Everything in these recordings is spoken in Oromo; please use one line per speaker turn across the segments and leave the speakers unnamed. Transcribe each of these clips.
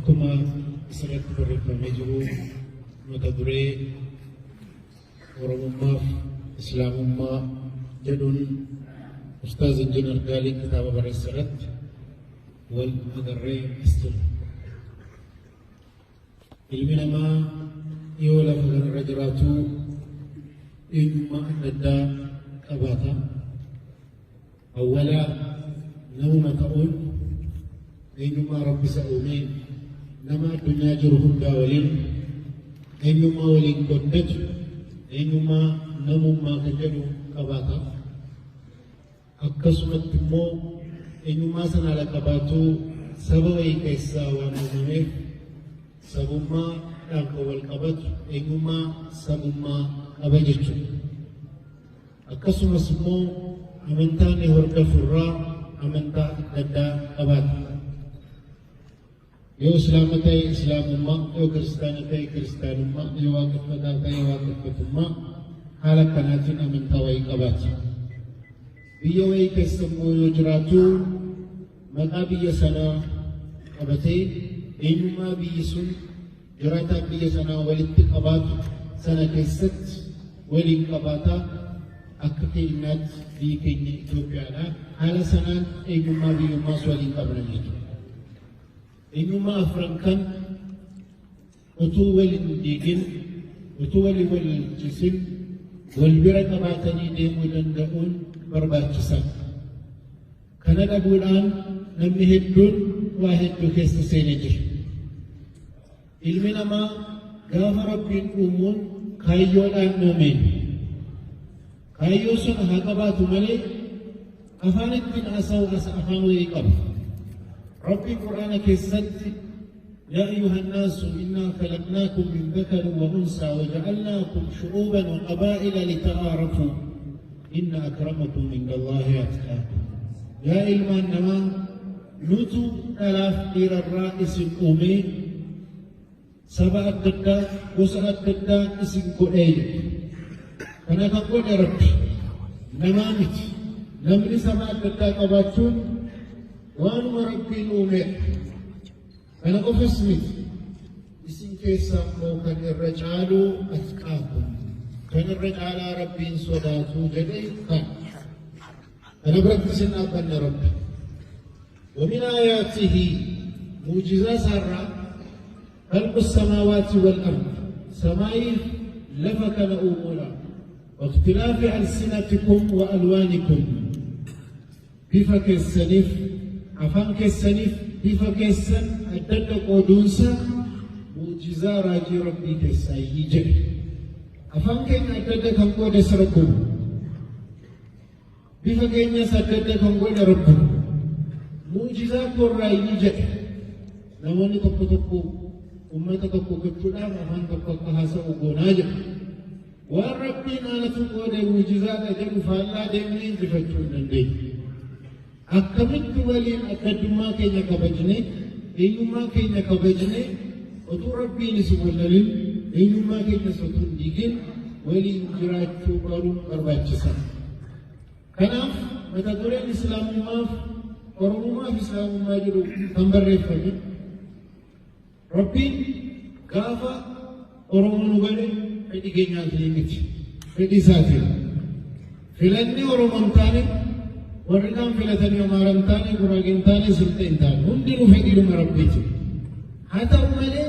Akkuma asirratti barreeffamee jiru, mata duree Oromummaaf Islaamummaa jedhuun Ustaaz Injiinar Gaalii kitaaba barreesse irratti wal agarree as jirra. Ilmi namaa yoo lafa kanarra jiraatu eenyummaa adda addaa qabaata. Awwala namuma ta'uun eenyummaa Rabbi isa uumee nama addunyaa jiru hundaa waliin eenyummaa waliin qoddatu, eenyummaa namummaa kan jedhu qabaata. Akkasumatti immoo eenyummaa sana ala qabaatu saba wayii keessaa waan uumameef sabummaadhaan kan wal qabatu eenyummaa sabummaa qaba jechuudha. Akkasumas immoo amantaa inni hordofu irraa amantaa adda addaa qabaata. Yoo Islaama ta'e Islaamummaa, yoo Kiristaana ta'e Kiristaanummaa, yoo Waaqeffataa ta'e Waaqeffatummaa, haala akkanaatiin amantaa wayii qabaata. Biyya wayii keessa immoo yoo jiraatu maqaa biyya sanaa qabatee eenyummaa biyyi sun jiraataan biyya sanaa walitti qabaatu sana keessatti waliin qabaata. Akka keenyaatti biyyi keenya Itoophiyaadha. Haala sanaan eenyummaa biyyummaas waliin qabna jechuudha. Eenyummaa afran kan utuu wal hin diigin, utuu walii wal cisin, wal bira qabaatanii deemuu danda'uun barbaachisaadha. Kana dhabuudhaan namni hedduun waa hedduu keessa seenee jira. Ilmi namaa gaafa Rabbiin uumuun kaayyoodhaan uumeen. Kaayyoo sun haa qabaatu malee afaan ittiin haasa'u as afaan wayii qaba. Rabbiin Qur'aana keessatti: يا أيها الناس إنا خلقناكم من ذكر وأنثى وجعلناكم شعوبا وقبائل لتعارفوا إن أكرمكم عند الله أتقاكم. Yaa ilmaan namaa, nutu dhalaaf dhiirarraa isin uumee saba adda addaa, gosa adda addaa isin godhee jedhe. Kana kan godhe Rabbi, namaa miti. Namni saba adda addaa qabaachuun waanuma Rabbiin uumedha. Kana qofas miti. Isin keessaa immoo kan irra caalu أتقاكم. Kan irra caalaa Rabbiin sodaatu jedhee kan. Kana biratti isin dhaabbanne Rabbi. ومن آياته mu'jizaa isaarraa خلق السماوات والأرض samaayiif lafa kana uumuudha. واختلاف ألسنتكم وألوانكم bifa keessaniif, afaan keessaniif bifa keessan adda adda qooduunsa mu'jizaa raajii Rabbii keessaa jedhe. Afaan keenya adda adda kan qoode Rabbuma. Bifa keenyas adda adda kan godhe Rabbuma. Mu'jizaa koorraayyii jedhe. Namoonni tokko tokko ummata tokko gochuudhaaf afaan tokko akka haasa'u goonaa jedhu. Waan Rabbiin anatu qoode mu'jizaadha jedhu faallaa deemnee injifachuu hin dandeenyu. Akkamitti waliin adda addummaa keenya kabajnee, eenyummaa keenya kabajnee, utuu Rabbiin isin wallalin, eenyummaa keenyas utuu hin diigin waliin jiraachuu baruun barbaachisaadha. Kanaaf mata dureen Islaamummaaf Oromummaaf Islaamummaa jedhu kan barreeffame, Rabbiin gaafa Oromoo nu godhe fedhii keenyaatiin miti, fedhii isaatiin. Filanni Oromoo hin taane, warri kaan filatanii Amaara hin taane, Guraagee hin taane, Silxee hin taane, hundinuu fedhiidhuma Rabbiiti. Haa ta'u malee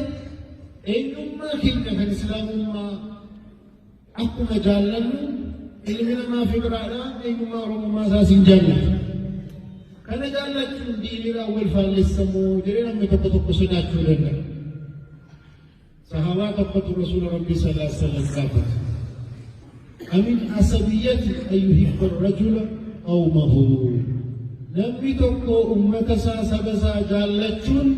eenyummaa keenya kan Islaamummaa akkuma jaallannu ilmi namaa fi biraadhaa eenyummaa Oromummaa isaas hin jaallatu. Kana jaallachuun diiniidhaan wal faallessamuu jedhee namni tokko tokko sodaachuu danda'a. Sahaabaa tokkotu Rasuula Rabbii صلى الله عليه وسلم gaafate. أمن العصبية أن يحب الرجل قومه. Namni tokko ummata isaa, saba isaa jaallachuun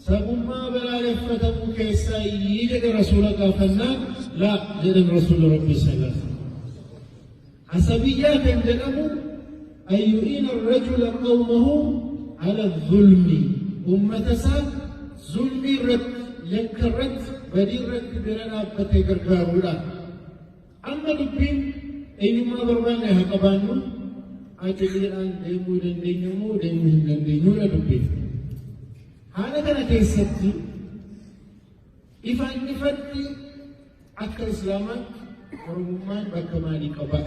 sabummaa balaaleffatamuu keessaa iyyii jedhe Rasuula gaafannaan, لا jedhan Rasuula Rabbii صلى الله عليه وسلم. Asabiyyaa kan jedhamu أن يعين الرجل قومه على الظلم ummata isaa zulmii irratti, yakka irratti, badii irratti bira dhaabbatee gargaaruudha. Amma dubbiin eenyummaa barbaanne haa qabaannu, aqiliidhaan deemuu dandeenya moo deemuu hin dandeenyuudha dubbiin. Haala kana keessatti ifaan ifatti akka Islaamaatti Oromummaan bakka maalii qaba?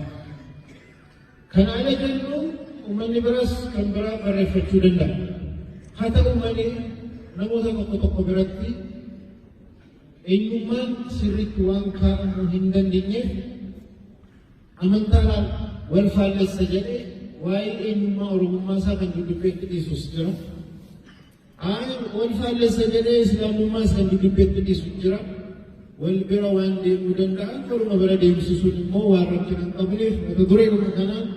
Kana ala jennu uummanni biras kan biraa barreeffachuu danda'a. Haa ta'u malee namoota tokko tokko biratti eenyummaan sirriitti waan kaa'amuu hin dandeenyeef amantaadhaan wal faallessa jedhee waa'ee eenyummaa Oromummaa isaa kan dudubbeetti dhiisus jira. Wal faallessa jedhee Islaamummaas kan dudubbeetti dhiisu jira. Wal bira waan deemuu danda'an waluma bira deemsisuun immoo waan rakkina hin qabneef mata dureedhuma kanaan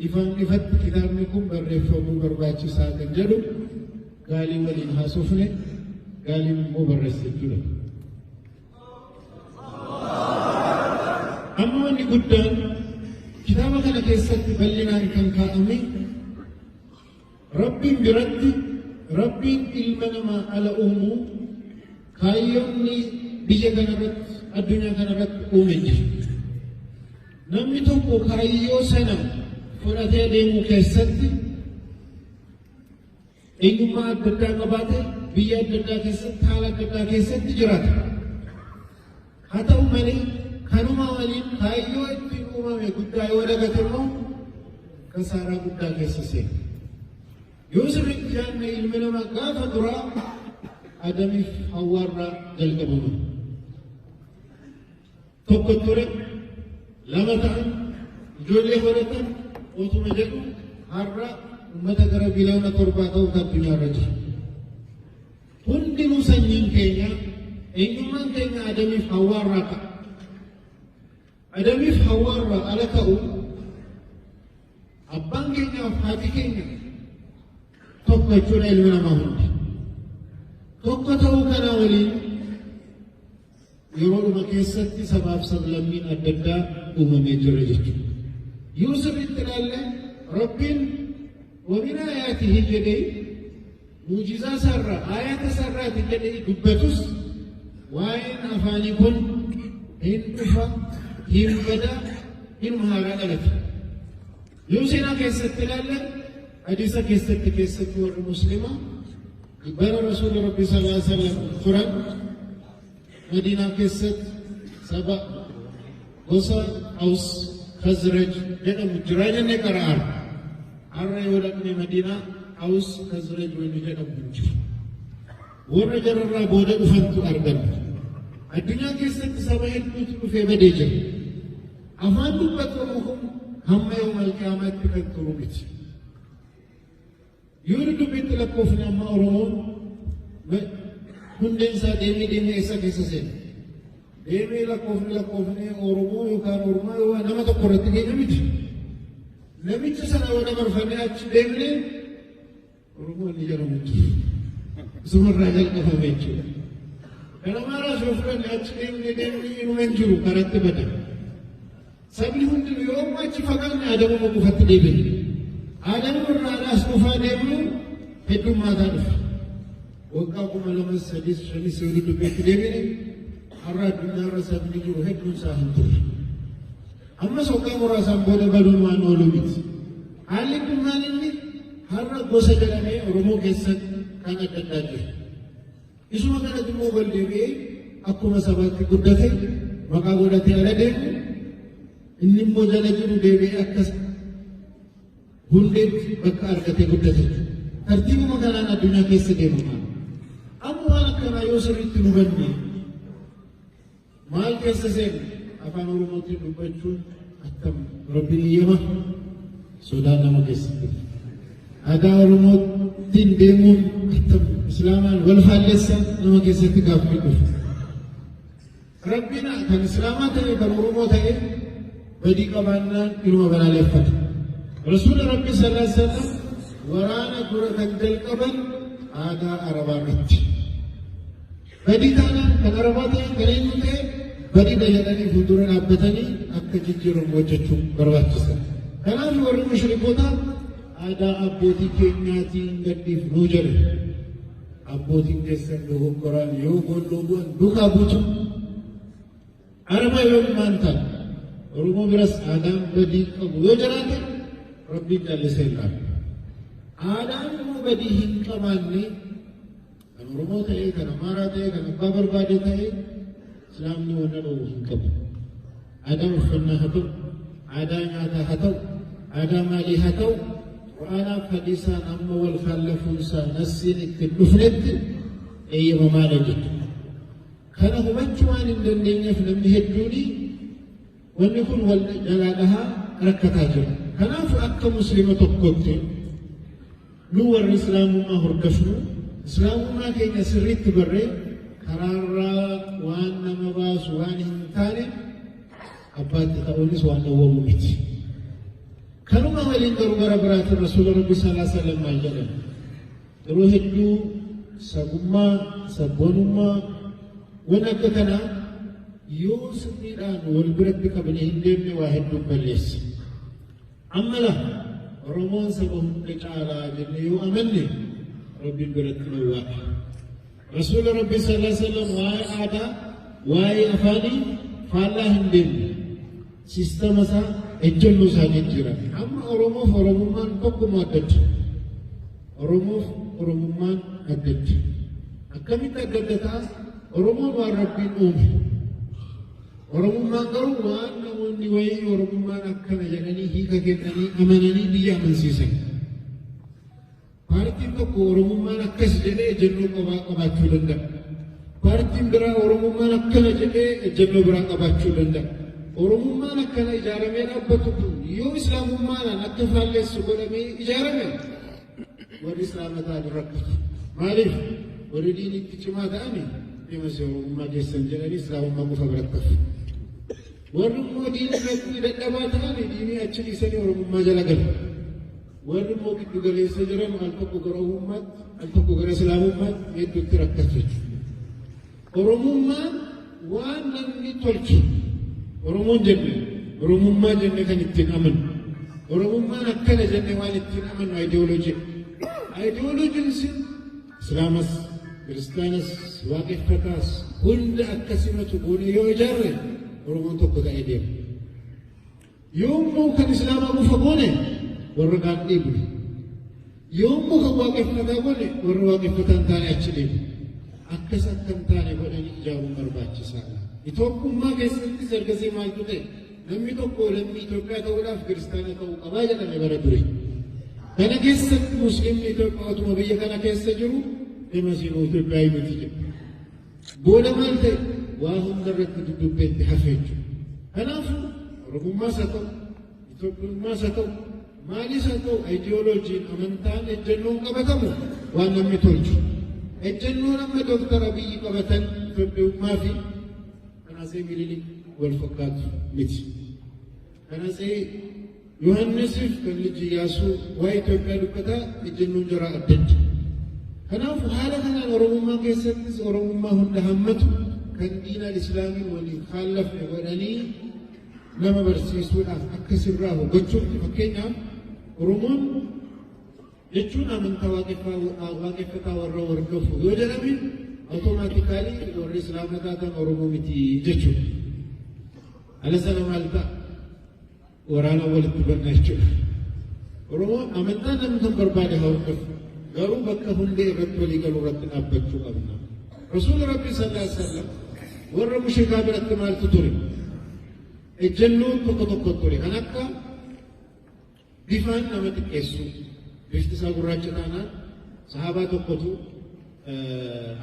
ifaan ifatti kitaabni kun barreeffamuu barbaachisaa kan jedhu gaalii waliin haasofne gaaliin immoo barreesse jechuudha. Amma wanni guddaan kitaaba kana keessatti bal'inaan kan kaa'ame Rabbiin biratti Rabbiin ilma namaa ala uumuu kaayyoonni biyya kanarratti addunyaa kanarratti uume jira. Namni tokko kaayyoo sana fudhatee deemuu keessatti eenyummaa adda addaa qabaate biyya adda addaa keessatti haala adda addaa keessatti jiraata. Haa ta'u malee kanuma waliin kaayyoo ittiin uumame guddaa yoo dagate immoo kasaaraa guddaa keessa seena. Yoo sirriitti yaadne ilmi namaa gaafa duraa Adamiif Hawwaarraa jalqabama. Tokko ture, lama ta'an, ijoollee godhatan, otuma jedhu har'a uummata gara biliyoona 7 ta'utu addunyaarra jira. Hundinuu sanyiin keenya, eenyummaan keenya Adamiif Hawwaarraa ka'a. Adamiif Hawwaarraa ala ka'u abbaan keenyaaf haati keenya tokko jechuudha ilmi namaa hundi. Tokko ta'uu kanaa waliin yeroo dhuma keessatti sabaaf sablammiin adda addaa uumamee jira jechuudha. Yoo sirriitti ilaalle Rabbiin ومن آياته jedhee muujizaa isaarraa aayaata isaarraati jedhee dubbatus waa'een afaanii kun hin dhufa, hin bada, hinuma haaraa dhalata. Yoo seenaa keessatti ilaalle hadiisa keessatti keessatti warri muslimaa bara Rasuulli Rabbi صلى الله عليه وسلم turan Madiinaa keessatti saba gosa Aws Khazraj jedhamu jira jennee qara'aara. Har'a yoo dhaqne Madiinaa Aws Khazraj wanni jedhamu hin jiru. Warra jararraa booda dhufantu argama. Addunyaa keessatti saba hedduutu dhufee badee jira. Afaan dubbatamu kun hamma yooma alqiyaamaatti kan turu miti. Yoo dudubbiitti lakkoofne amma Oromoon hundeen isaa deemee deemee eessa keessa seena? Deemee lakkoofne lakkoofne Oromoo yookaan Oromoo yoo nama tokko irratti keenya miti. Namicha sana yoo dabarfannee achi deemne Oromoo inni jedhamu hin jiru. Isumarraa jalqabame jechuudha. Kana maaraas yoo fudhanne achi deemne deemne inuma hin jiru karatti bada. Sabni hundinuu yoo amma achi fagaanne Aadamuma qofatti deebine. Aadamuma irraa alaas dhufaa deemnu heddummaataa dhufe. Waggaa 2000, 3, 5 yoo dudubbeetti deebine har'a addunyaarra sabni jiru hedduun isaa hin turre. Ammas waggaa muraasaan booda baduun waan oolu miti. Haalli kun maal inni har'a gosa jedhamee Oromoo keessatti kan adda addaa jira. Isuma kanatti immoo gad deebi'ee akkuma sabaatti guddate maqaa godhatee ala deemu inni immoo jala jiru deebi'ee akka hundeetti bakka argatee guddate. Tartiibuma kanaan addunyaa keessa deemama. Amma waan akkanaa yoo sirriitti hubanne maal keessa seenne afaan Oromootiin dubbachuun akkam Rabbiin iyyama sodaan nama keessatti. Aadaa Oromootiin deemuun akkam Islaamaan wal faallessa nama keessatti gaaffii dhufu. Rabbiin kan Islaamaa ta'e kan Oromoo ta'e badii qabaannaan inuma balaaleffata. Rasuula Rabbi صلى الله عليه وسلم waraana dura kan jalqaban aadaa Arabaa irratti. Badii taanaan kan Arabaa ta'e kan eenyu ta'e badiidha jedhanii fuuldura dhaabbatanii akka jijjiiramu hojjechuun barbaachisa. Kanaaf warri mushrikoota aadaa abbootii keenyaatiin gadhiifnuu jedhu. Abbootiin keessan dogoggoraan yoo boolloo bu'an duukaa buutu. Araba yoo maal ta'a? Oromoo biras aadaan badii qabu yoo jiraate Rabbiin callisee hin dhaabu. Aadaan immoo badii hin qabaanne Oromoo ta'ee, kan Amaaraa ta'ee, kan abbaa barbaade ta'ee, Islaamni wanna dhoowwu hin qabu. Aadaa uffannaa haa ta'u, aadaa nyaataa haa ta'u, aadaa maalii haa ta'u, Qur'aanaaf hadiisaan amma wal faallafuunsaa nassiin itti hin dhufnetti eeyyamamaadha jechuudha. Kana hubachuu waan hin dandeenyeef namni hedduun wanni kun wal jalaa dhahaa rakkataa jira. Kanaaf akka Musliima tokkotti nu warri Islaamummaa hordofnu Islaamummaa keenya sirriitti barree karaarraa waan nama baasu waan hin taane abbaatti ta'uunis waan dhowwamu miti. Kanuma waliin garuu gara biraatiin Rasuula Rabbi sallallahu alaihi wasallam maal jedhan? Yeroo hedduu sabummaa, sabboonummaa, waan akka kanaa yoo sirriidhaan wal biratti qabnee hin deemne waa hedduu balleessa. Amma la Oromoon saba hunda caalaa jennee yoo amanne Rabbiin biratti dhowwaadha. Rasuula Rabbi sallallahu alaihi wasallam waa'ee aadaa, waa'ee afaanii faallaa hin deemne. Siistama isaa, ejjennoo isaa jijjiiran. Amma Oromoof Oromummaan tokkuma adda adda. Oromoof Oromummaan adda adda. Akkamitti adda adda ta'a? Oromoon waan Rabbiin uume. Oromummaan garuu waan namoonni wayii Oromummaan akkana jedhanii hiika kennanii amananii biyya amansiisan. Paartiin tokko Oromummaan akkas jedhee ejjennoo qobaa qabaachuu danda'a. Paartiin biraa Oromummaan akkana jedhee ejjennoo biraa qabaachuu danda'a. Oromummaan akkana ijaaramee dhaabbatu kun yoo Islaamummaadhaan akka faalleessu godhamee ijaarame warri Islaama ta'an rakkatu. Maaliif? Warri diinitti cimaa ta'ani dhimma si Oromummaa keessan jedhanii Islaamummaa qofa biratti hafu. Warri immoo diinii irratti dadhabaa ta'ani diinii achi dhiisanii Oromummaa jala galu. Warri immoo giddu galeessa jiran al tokko gara Oromummaatti, al tokko gara Islaamummaatti hedduutti rakkatu jechuudha. Oromummaan waan namni tolche Oromoon jenne Oromummaa jenne kan ittiin amannu. Oromummaan akkana jenne waan ittiin amannu ayidiyooloojii. Ayidiyooloojiin sun Islaamas, Kiristaanas, Waaqeffataas hunda akka simatu goone yoo ijaarre Oromoon tokko ta'ee deema. Yommuu kan Islaamaa qofa goone warra kaan dhiibne. Yommuu kan waaqeffataa goone warra waaqeffataa hin taane achi dhiibne. Akkas akka hin taane godhanii ijaaruun barbaachisaadha. Itoophummaa keessattis ergasii maaltu ta'e? Namni tokko lammii Itoophiyaa ta'uudhaaf kiristaana ta'uu qabaa jedhame bara durii. Kana keessatti Musliimni Itoophiyaa otuma biyya kana keessa jiru dhimma siinuu Itoophiyaa miti jedhu. Booda maal ta'e? Waa hunda irratti dudubbeetti hafe jechuudha. Kanaafuu Oromummaas haa ta'u, Itoophiyummaas haa ta'u, maalis haa ta'u ayidiyooloojiin amantaan ejjennoon qabatamu waan namni tolchu. Ejjennoon amma Dooktar Abiyyi qabatan Itoophiyummaa fi kan Atsee Minilik wal fakkaatu miti. Kan Atsee Yohaannisiif kan Lij Iyyaasuu waa'ee Itoophiyaa dubbataa ejjennoon jaraa adda adda. Kanaafuu haala kanaan Oromummaa keessattis Oromummaa hunda hammatu kan diinaan Islaamiin waliin faallafne godhanii nama barsiisuudhaaf akka sirraahu gochuuf fakkeenyaaf Oromoon jechuun amantaa waaqeffataa warra hordofu yoo jedhame automaatikaalii warri Islaama taatan Oromoo miti jechuudha. Ala sana maal ta'a? Waraana walitti banna jechuudha. Oromoon amantaa namni kan barbaade haa hordofu. Garuu bakka hundee irratti walii galuu irratti dhaabbachuu qabna. Rasuulli Rabbii sallallahu alaihi wasallam warra mushrikaa biratti maaltu ture? Ejjennoon tokko tokko ture. Kan akka bifaan nama xiqqeessuu. Bifti isaa gurraacha taanaan sahaabaa tokkotu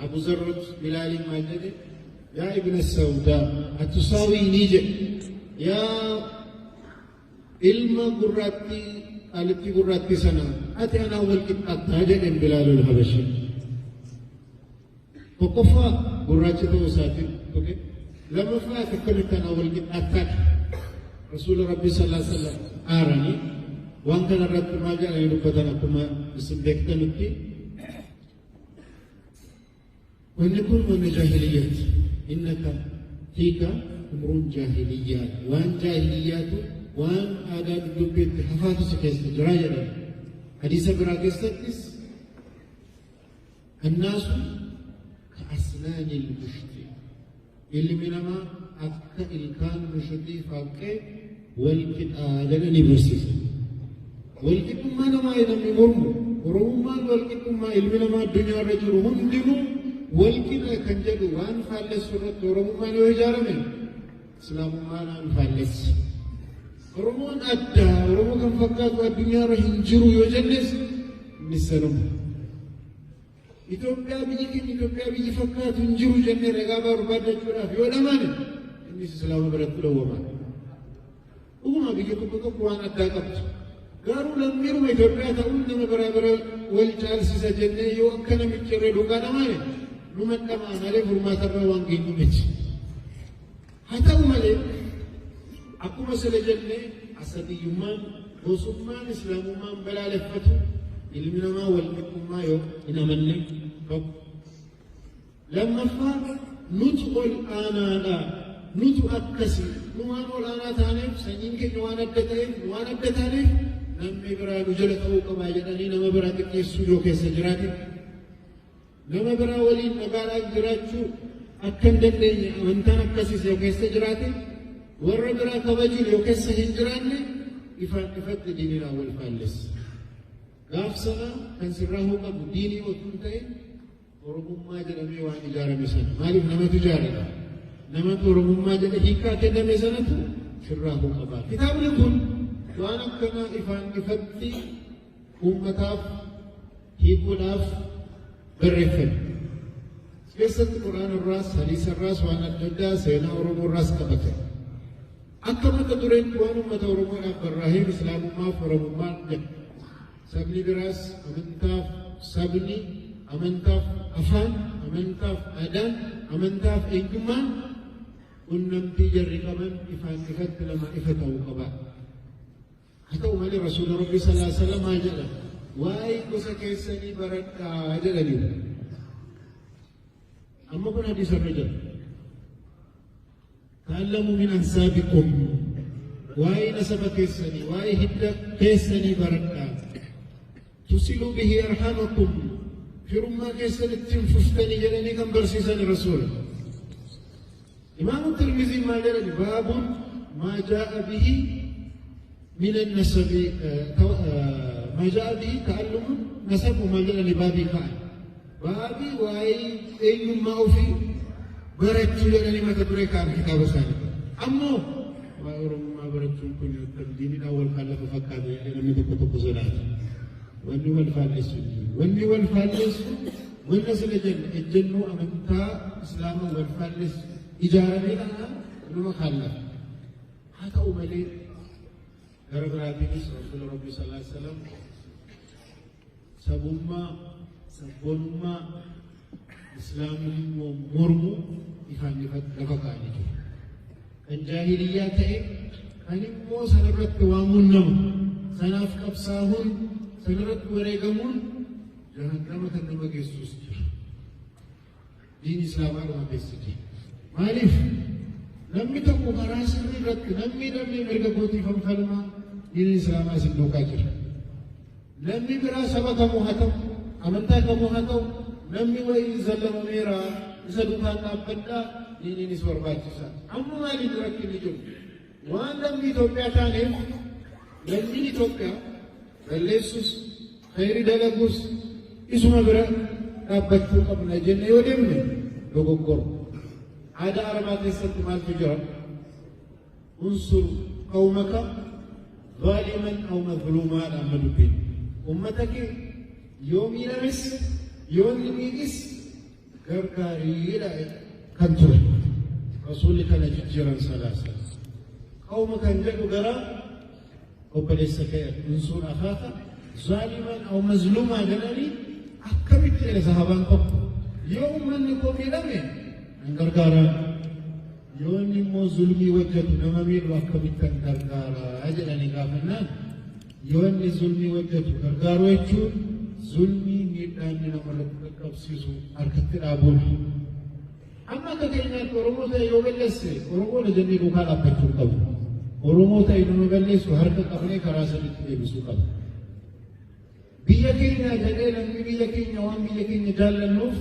Abu Zarrat Bilaaliin maal jedhe? Yaa ibna Sawdaa atusaawii jedhe. Yaa ilma gurraattii qaalittii gurraattii sana ati anaan wal qixxaattaa jedheen Bilaalul Habashii. Tokkoffaa gurraacha ta'uu isaatiin tuqe. Lammaffaa ati akkamitti anaan wal qixxaattaadha. Rasuula Rabbii sallallahu alaihi wasallam aaranii waan kana irratti maal jedhanii dubbatan akkuma isin beektanitti wanni kun wanna jaahiliyyaati. Innaka fiika umruun jaahiliyyaa waan jaahiliyyaatu waan aadaa dudubbeetti hafaatu si keessa jira jedhan. Hadiisa biraa keessattis annaasu ka asnaanil mushti ilmi namaa akka ilkaan mushuxii faaqqee wal qixaa jedhanii barsiisan. Walqixxummaa namaa namni mormu Oromummaan walqixxummaa ilmi namaa addunyaa irra jiru hundinuu Walqixa kan jedhu waan faallessu irratti Oromummaan yoo ijaarame, Islaamummaan faallessi. Oromoon adda, Oromoo kan fakkaatu addunyaarra hin jiru yoo jennes, innis sanuma. Itoophiyaa, biyyi keenya Itoophiyaa biyyi fakkaatu hin jiru jennee ragaa barbaaddachuudhaaf yoo dhamane, innis Islaama biratti dhowwama. Dhuguma biyya tokko tokko waan addaa qabdi. Garuu lammiidhuma Itoophiyaa ta'uun nama biraa bira wal caalsisa jennee yoo akka namichi irra duukaa dhamane, numa dhamaa malee furmaatarra waan geenyu miti. Haa ta'u malee, akkuma sila jennee, asabiyyummaan, gosummaan Islaamummaan balaaleffatu ilmi namaa wal qixxummaa yoo hin amanne tokko. Lammaffaa, nutu ol aanaadha. Nutu akkasi. Nu waan ol aanaa taaneef, sanyiin keenya waan adda ta'eef, nu waan adda taaneef, namni biraa nu jala ta'uu qabaa jedhanii nama biraa xiqqeessuu yoo keessa jiraate, nama biraa waliin nagaadhaan jiraachuu akka hin dandeenye amantaan akkasiis yoo keessa jiraate, warra biraa kabajuun yoo keessa hin jiraanne, ifaan ifatti diiniidhaan wal faallessa. Gaaf sana kan sirraahuu qabu diinii otuu hin ta'in Oromummaa jedhamee waan ijaarame sana. Maaliif namatu ijaarame? Namatu Oromummaa jedhe hiikaa kenname sanatu sirraahuu qaba. Kitaabni kun waan akkanaa ifaan ifatti uummataaf hiikuudhaaf barreeffame. Keessatti Qur'aan irraas, hadiisa irraas, waan adda addaa seenaa Oromoo irraas qabate. Akka mata dureetti waan uummata Oromoodhaaf barraa'eef Islaamummaaf Oromummaan jedha. Sabni biraas amantaaf sabni, amantaaf afaan, amantaaf aadaan, amantaaf eenyummaan qunnamtii jarri qaban ifaan ifatti nama ifa ta'uu qaba. Haa ta'u malee, Rasuulli Rabbi sallallahu alaihi wasallam maal jedha? "Waa'ee gosa keessanii baradhaa" jedhaniiru. Amma kun hadiisa irra jira. "تعلموا من أنسابكم", waa'ee nasaba keessanii, waa'ee hidda keessanii baradhaa. "تصلوا به أرحامكم", firummaa keessan ittiin fuftanii jedhanii kan barsiisan Rasuula. Imaamu Tirmizii maal jedhani? باب ما جاء به من النسب, ما جاء به تعلم النسب maal jedhani baabii ka'an. Baabii waa'ee eenyummaa ofii barachuu jedhanii mata duree ka'an kitaaba isaanii. Ammoo waa'ee Oromummaa barachuun kun akkam diiniidhaan wal faallafa fakkaata jedhee namni tokko tokko sodaata. Wanni wal faallessu hin jiru. Wanni wal faallessu wanna sila jenne, ejjennoo amantaa Islaamaa wal faallessu ijaaramee kana nama kaallafa. Haa ta'u malee, gara biraatiinis Rasuula Rabbii sallallahu alaihi wasallam sabummaa, sabboonummaa Islaamni immoo mormu ifaan ifatti lafa kaa'anii jiru. Kan jaahiliyyaa ta'e, kan immoo sanarratti waamuun, nama sanaaf qabsaa'uun, sanarratti wareegamuun jahannama kan nama geessus jira. Diin Islaamaa dhuma keessa jira. Maaliif namni tokko karaa sirrii irratti namni mirga kootiifan falmaa, diin Islaamaa isin duukaa jira. Namni biraa saba kamuu haa ta'u, amantaa kamuu haa ta'u, namni wayii zallamameera, isa duukaan dhaabbadhaa, diiniinis barbaachisa. Amma maaliif rakkinni jiru? Waan lammii Itoophiyaa taaneef, lammiin Itoophiyaa balleessus khayri dalagus isuma bira dhaabbachuu qabna jenne yoo deemne dogoggora. Aadaa Arabaa keessatti maaltu jira? "انصر قومك ظالما أو مظلوما" amma dubbiin. Uummata kee yoo miidhames yoo inni miidhis gargaariidha kan ture. Rasuulli kana jijjiiran salaasa. قوم kan jedhu gara obboleessa kee, "انصر أخاك ظالما أو مظلوما" jedhanii. Akkamitti jedhe sahabaan tokko, yoo uummanni koo miidhame nan gargaaraa, yoo inni immoo zulmii hojjetu, nama miidhu, akkamittan gargaaraa jedhanii gaafannaan, yoo inni zulmii hojjetu gargaaruu jechuun zulmii miidhaa inni namarratti qaqqabsiisu harkatti dhaabuudha. Amma akka keenyaatti Oromoo ta'e yoo balleesse Oromoodha jennee duukaa dhaabbachuu qabu. Oromoo ta'e nama balleessu harka qabnee karaa sadiitti deebisuu qaba. Biyya keenya jedhee namni biyya keenya, waan biyya keenya jaallannuuf,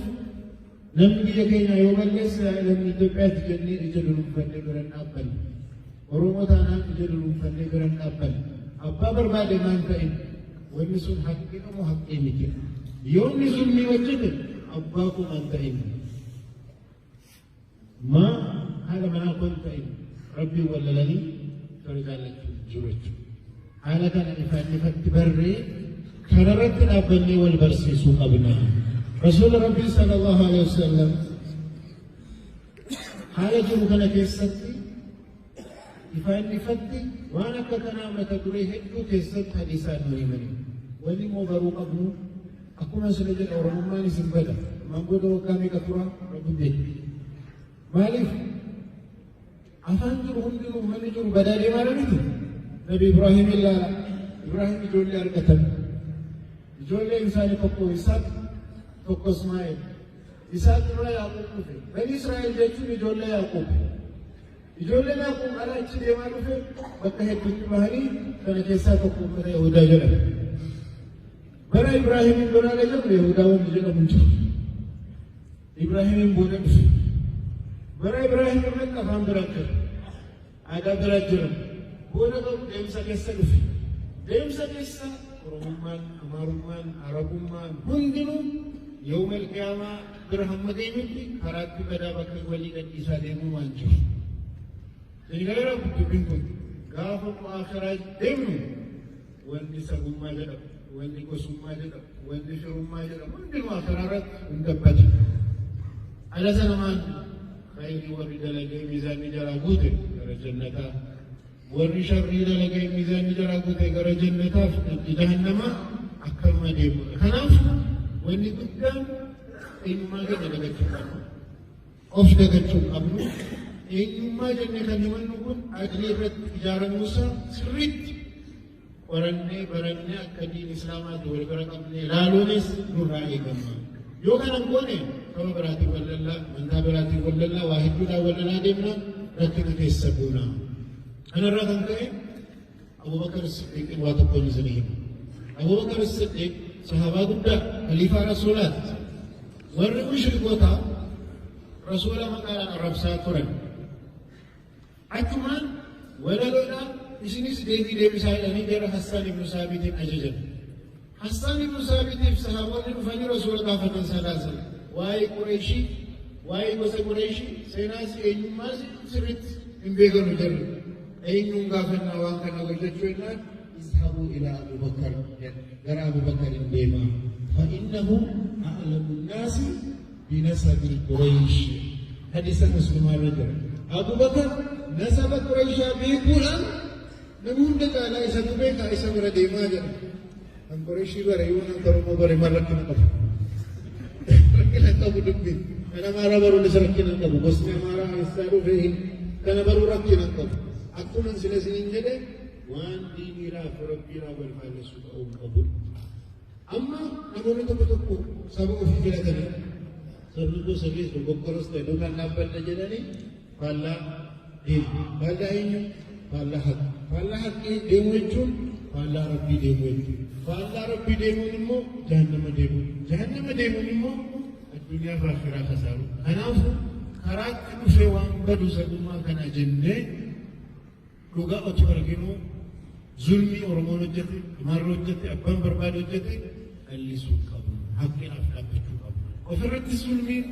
namni biyya keenya yoo balleesse lammii Itoophiyaatti jennee ija dunuunfannee bira hin dhaabbanne. Oromoo taanaan ija dunuunfannee bira hin dhaabbanne. Abbaa barbaade maan ta'in, wanni sun haqqii moo haqqii miti. Yoo inni zulmii hojjete Abbaa koo maan ta'in, maa haadha manaa koo hin ta'in, Rabbiin wallalanii tola jaallachuu jiru jechuudha. Haala kana ifaan ifatti barree kanarratti dhaabbannee wal barsiisuu qabna. Rasuula Rabbii sallallahu alaihi wasallam haala jiru kana keessatti ifaan ifatti waan akka kanaa mata duree hedduu keessatti hadiisaan nu himani. Wanni immoo baruu qabnu, akkuma sila jedha, Oromummaan isin bada. Ammaan booda waggaa meeqa tura, Rabbi beeka. Maaliif afaan jiru hundinuu, uummanni jiru badaa deemaa miti? Nabi Ibraahim ilaala. Ibraahim ijoollee argatan. Ijoolleen isaanii tokko Isaaq, tokko Ismaa'eel. Isaaq irraa Yaaqoob dhufe. Bani Israa'el jechuun ijoollee Yaaqoob. Ijoolleen Yaaqoob ala achi deemaa dhufe, bakka hedduutti bahanii kana keessaa tokko uummata Yahudaa jedhama. Bara Ibraahimiin biraala jedhu Yahudaa wanti jedhamu hin jiru. Ibraahimiin booda dhufe. Bara Ibraahim irratti afaan biraa jira. Aadaa biraa jira. Booda garuu deemsa keessa dhufe. Deemsa keessa Oromummaan, Amaarummaan, Arabummaan hundinuu yawmal qiyaamaa bira hamma geenyutti karaatti badaa bakka walii gadhiisaa deemuu waan jiru. Senegaaleera dubbiin kun gaafa akhiraa deemnu wanni sabummaa jedhamu, wanni gosummaa jedhamu, wanni firummaa jedhamu hundinuu akhiraa irratti hin dabbatu. Ala sanamaan khayrii warri dalagee miizaanni jalaa guute gara jannataa, warri sharrii dalagee miizaanni jalaa guute gara jannataaf itti jahannamaa akkanuma deemudha. Kanaaf wanni guddaan eenyummaa keenya dagachuu qabnu. Of dagachuu qabnu. Eenyummaa jennee kan himannu kun adlii irratti ijaaramuusaa sirriitti qorannee barannee akka diin islaamaatti wal bira qabnee ilaaluunis nurraa eegama. Yoo kana hin goone saba biraatiin wal lallaa, amantaa biraatiin wal lallaa, waa hedduudhaan wal lalaa deemna, rakkina keessa buuna. Kanarraa kan ka'e Abubakar Siddiiqiin waa tokkoon isinii hima. Abubakar Siddiiq sahaabaa guddaa, khaliifaa Rasuulaati. Warri mushrikoota Rasuula maqaadhaan arrabsaa turan. Achumaan walaloodhaan isinis deebii deebisaa jedhanii gara Hassaan ibnu Saabitiin ajajan. Hassaan ibnu Saabitiif sahaabonni dhufanii Rasuula gaafatan salaasan. Waa'ee Qureeshii, waa'ee gosa Qureeshii, seenaas eenyummaas sirriitti hin beekanu jarri. Eenyuun gaafannaa waan kana hojjechuu jennaan, izhabuu ilaa Abubakar, gara Abubakar hin deemaa. Fa'innahu a'lamu naasi binasabi Quraysh. Hadiisa Muslimaa irra jira. Abubakar nasaba Qurayshaa beekuudhaan nama hunda caalaa isatu beeka, isa bira deemaa jedha. Kan Qurayshii bare yoo nan Oromoo bare maal rakkina qabu? Rakkina qabu dubbiin. Kan Amaaraa baruunis rakkina qabu. Gosni Amaaraa eessaa dhufe kana baruu rakkina qabu. Akkuma sila isiniin jedhe, waan diiniidhaaf Rabbiidhaaf wal faallessuu ta'uu hin qabu. Amma namoonni tokko tokko saba ofii filatanii, sabni koo sirriis dogoggoras ta'e duukaan dhaabbadha jedhanii faallaa deemu. Faallaa eenyu? Faallaa haqa. Faallaa haqqii deemuu jechuun faallaa Rabbii deemuu jechuudha. Faallaa Rabbii deemuun immoo jahannama deemuu. Jahannama deemuun immoo addunyaa fi akhiraa kasaaru. Kanaafuu karaatti dhufee waan badu sabummaa kana jennee dhugaa otoo arginuu zulmii Oromoon hojjete, Amaarri hojjete, abbaan barbaade hojjete callisuu qabnu. Haqqiidhaaf dhaabbachuu qabnu. Ofirrattis zulmiin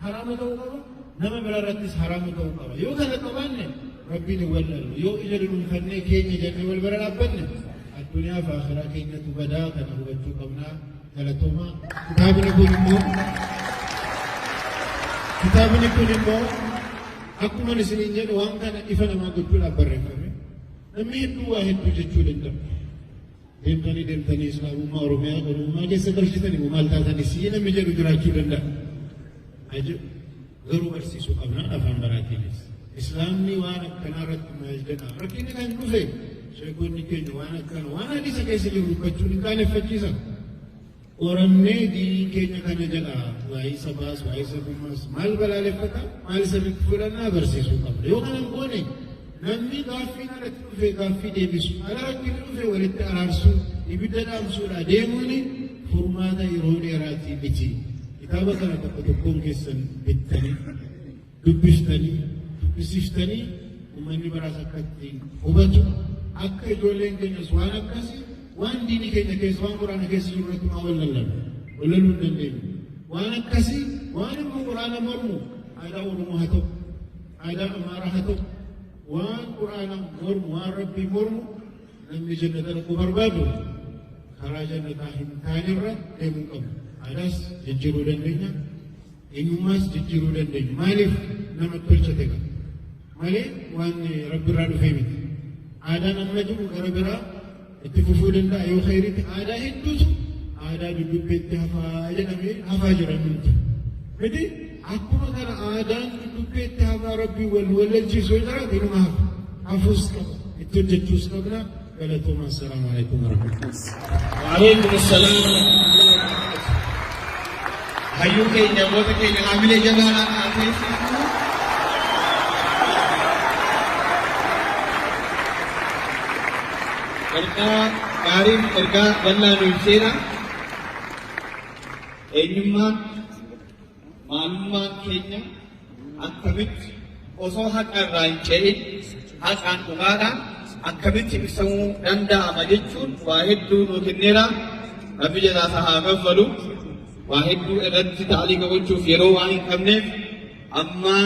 haraama ta'uu qaba, nama biraa irrattis haraama ta'uu qaba. Yoo kana qabaanne Rabbiin hin wallaallu. Yoo ija dunuunfannee keenya jennee wal bira dhaabbanne addunyaa fi akhiraa keenyatu badaa, kana hubachuu qabna. Galatoomaa. Kitaabni kun immoo akkuma isiniin jedhu waan kana ifa namaa gochuudhaaf barreeffame. Namni hedduu waa hedduu jechuu danda'a. Deemtanii deemtanii Islaamummaa Oromiyaa Oromummaa keessa galchitanii moo maal taatanii sii namni jedhu jiraachuu danda'a. Garuu barsiisuu qabna afaan baraatiinis. Islaamni waan akkanaa irratti maal jedha? Rakkinni kan dhufe sheekonni keenya waan akkana waan hadiisa keessa jiru dubbachuun hin qaaneffachiisa. Qorannee diiniin keenya kana jedha, waa'ee sabaas waa'ee sabummaas maal balaaleffata, maal sirriitti fudhannaa barsiisuu qabna. Yoo kana hin goone namni gaaffiin alatti dhufe gaaffii deebisu, ala rakkinni dhufe walitti araarsuu, ibidda dhaamsuudha deemuun furmaata yeroo dheeraatii miti. Kitaaba kana tokko tokkoon keessan bittanii dubbiftanii dubbisiftanii uummanni biraas akka ittiin hubatu, akka ijoolleen keenyas waan akkasii waan diinii keenya keessa, waan Quraana keessa jiru irratti maa wal lallabu, wal laluu hin dandeenyu. Waan akkasii waan immoo Quraana mormu aadaa Oromoo haa ta'u, aadaa Amaaraa haa ta'u, waan Quraana mormu, waan Rabbii mormu namni jannata dhaquu barbaadu karaa jannataa hin taanerra deemuu qabu. Aadaas jijjiiruu dandeenya, eenyummaas jijjiiruu dandeenya. Maaliif nama tolchate qaba malee waan Rabbi irraa dhufee miti. Aadaan amma jiru gara biraa itti fufuu danda'a yoo khayriitti. Aadaa hedduutu aadaa duddubbeetti hafaa jedhamee hafaa jira nuti. Miti akkuma kana aadaan duddubbeetti hafaa Rabbii wal wallalchiisuu jiraate inuma hafa. Hafuus qaba. Itti hojjechuus qabna. Galatooma. Assalaamu alaikum warahmatullahi.
وعليكم السلام ورحمة الله وبركاته. Hayyuu keenya, goota keenya, haamilee jabaadhaan haa teessifnu. Ergaa gaariin ergaa bal'aa nu ibseera. Eenyummaan maalummaan keenya akkamitti osoo haqa irraa hin ce'in haqaan dhugaadhaan akkamitti ibsamuu danda'ama jechuun waa hedduu nu kenneera. Rabbi jalaa haa kaffalu. Waa hedduu irratti ta'aliiqa gochuuf yeroo waan hin qabneef amma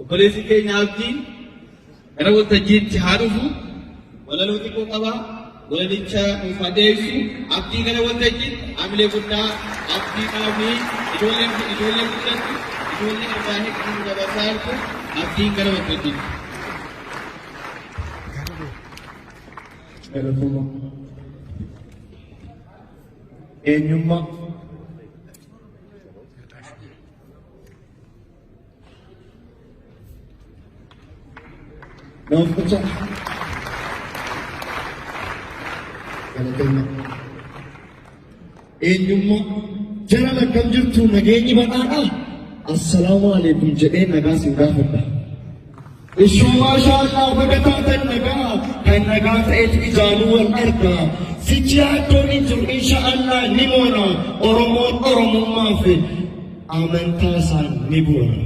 obboleessi keenya Abdiin gara waltajjiitti haa dhufu. Walaloo xiqqoo qaba. Walalicha nuuf haa dhiyeessu. Abdii gara waltajjiitti hamilee guddaa abdii qabamii ijoolleen ijoollee guddattu ijoollee irraa hedduu nu dabarsaa jirtu abdiin gara waltajjiitti.
Galatooma. Eenyummaa. Naaf. Galatooma. Eenyummaa. Jaran akkam jirtu, nageenyi badhaadha? Assalaamu alaikum jedhee nagaa sin gaafadha. Ishoo maashaa Allah, baga taatan nagaa, kan nagaa ta'etu ijaanuu wal arga. Sichi yaaddoon hin jiru, insha Allah ni moona. Oromoon Oromummaa fi amantaa isaan ni bu'uura.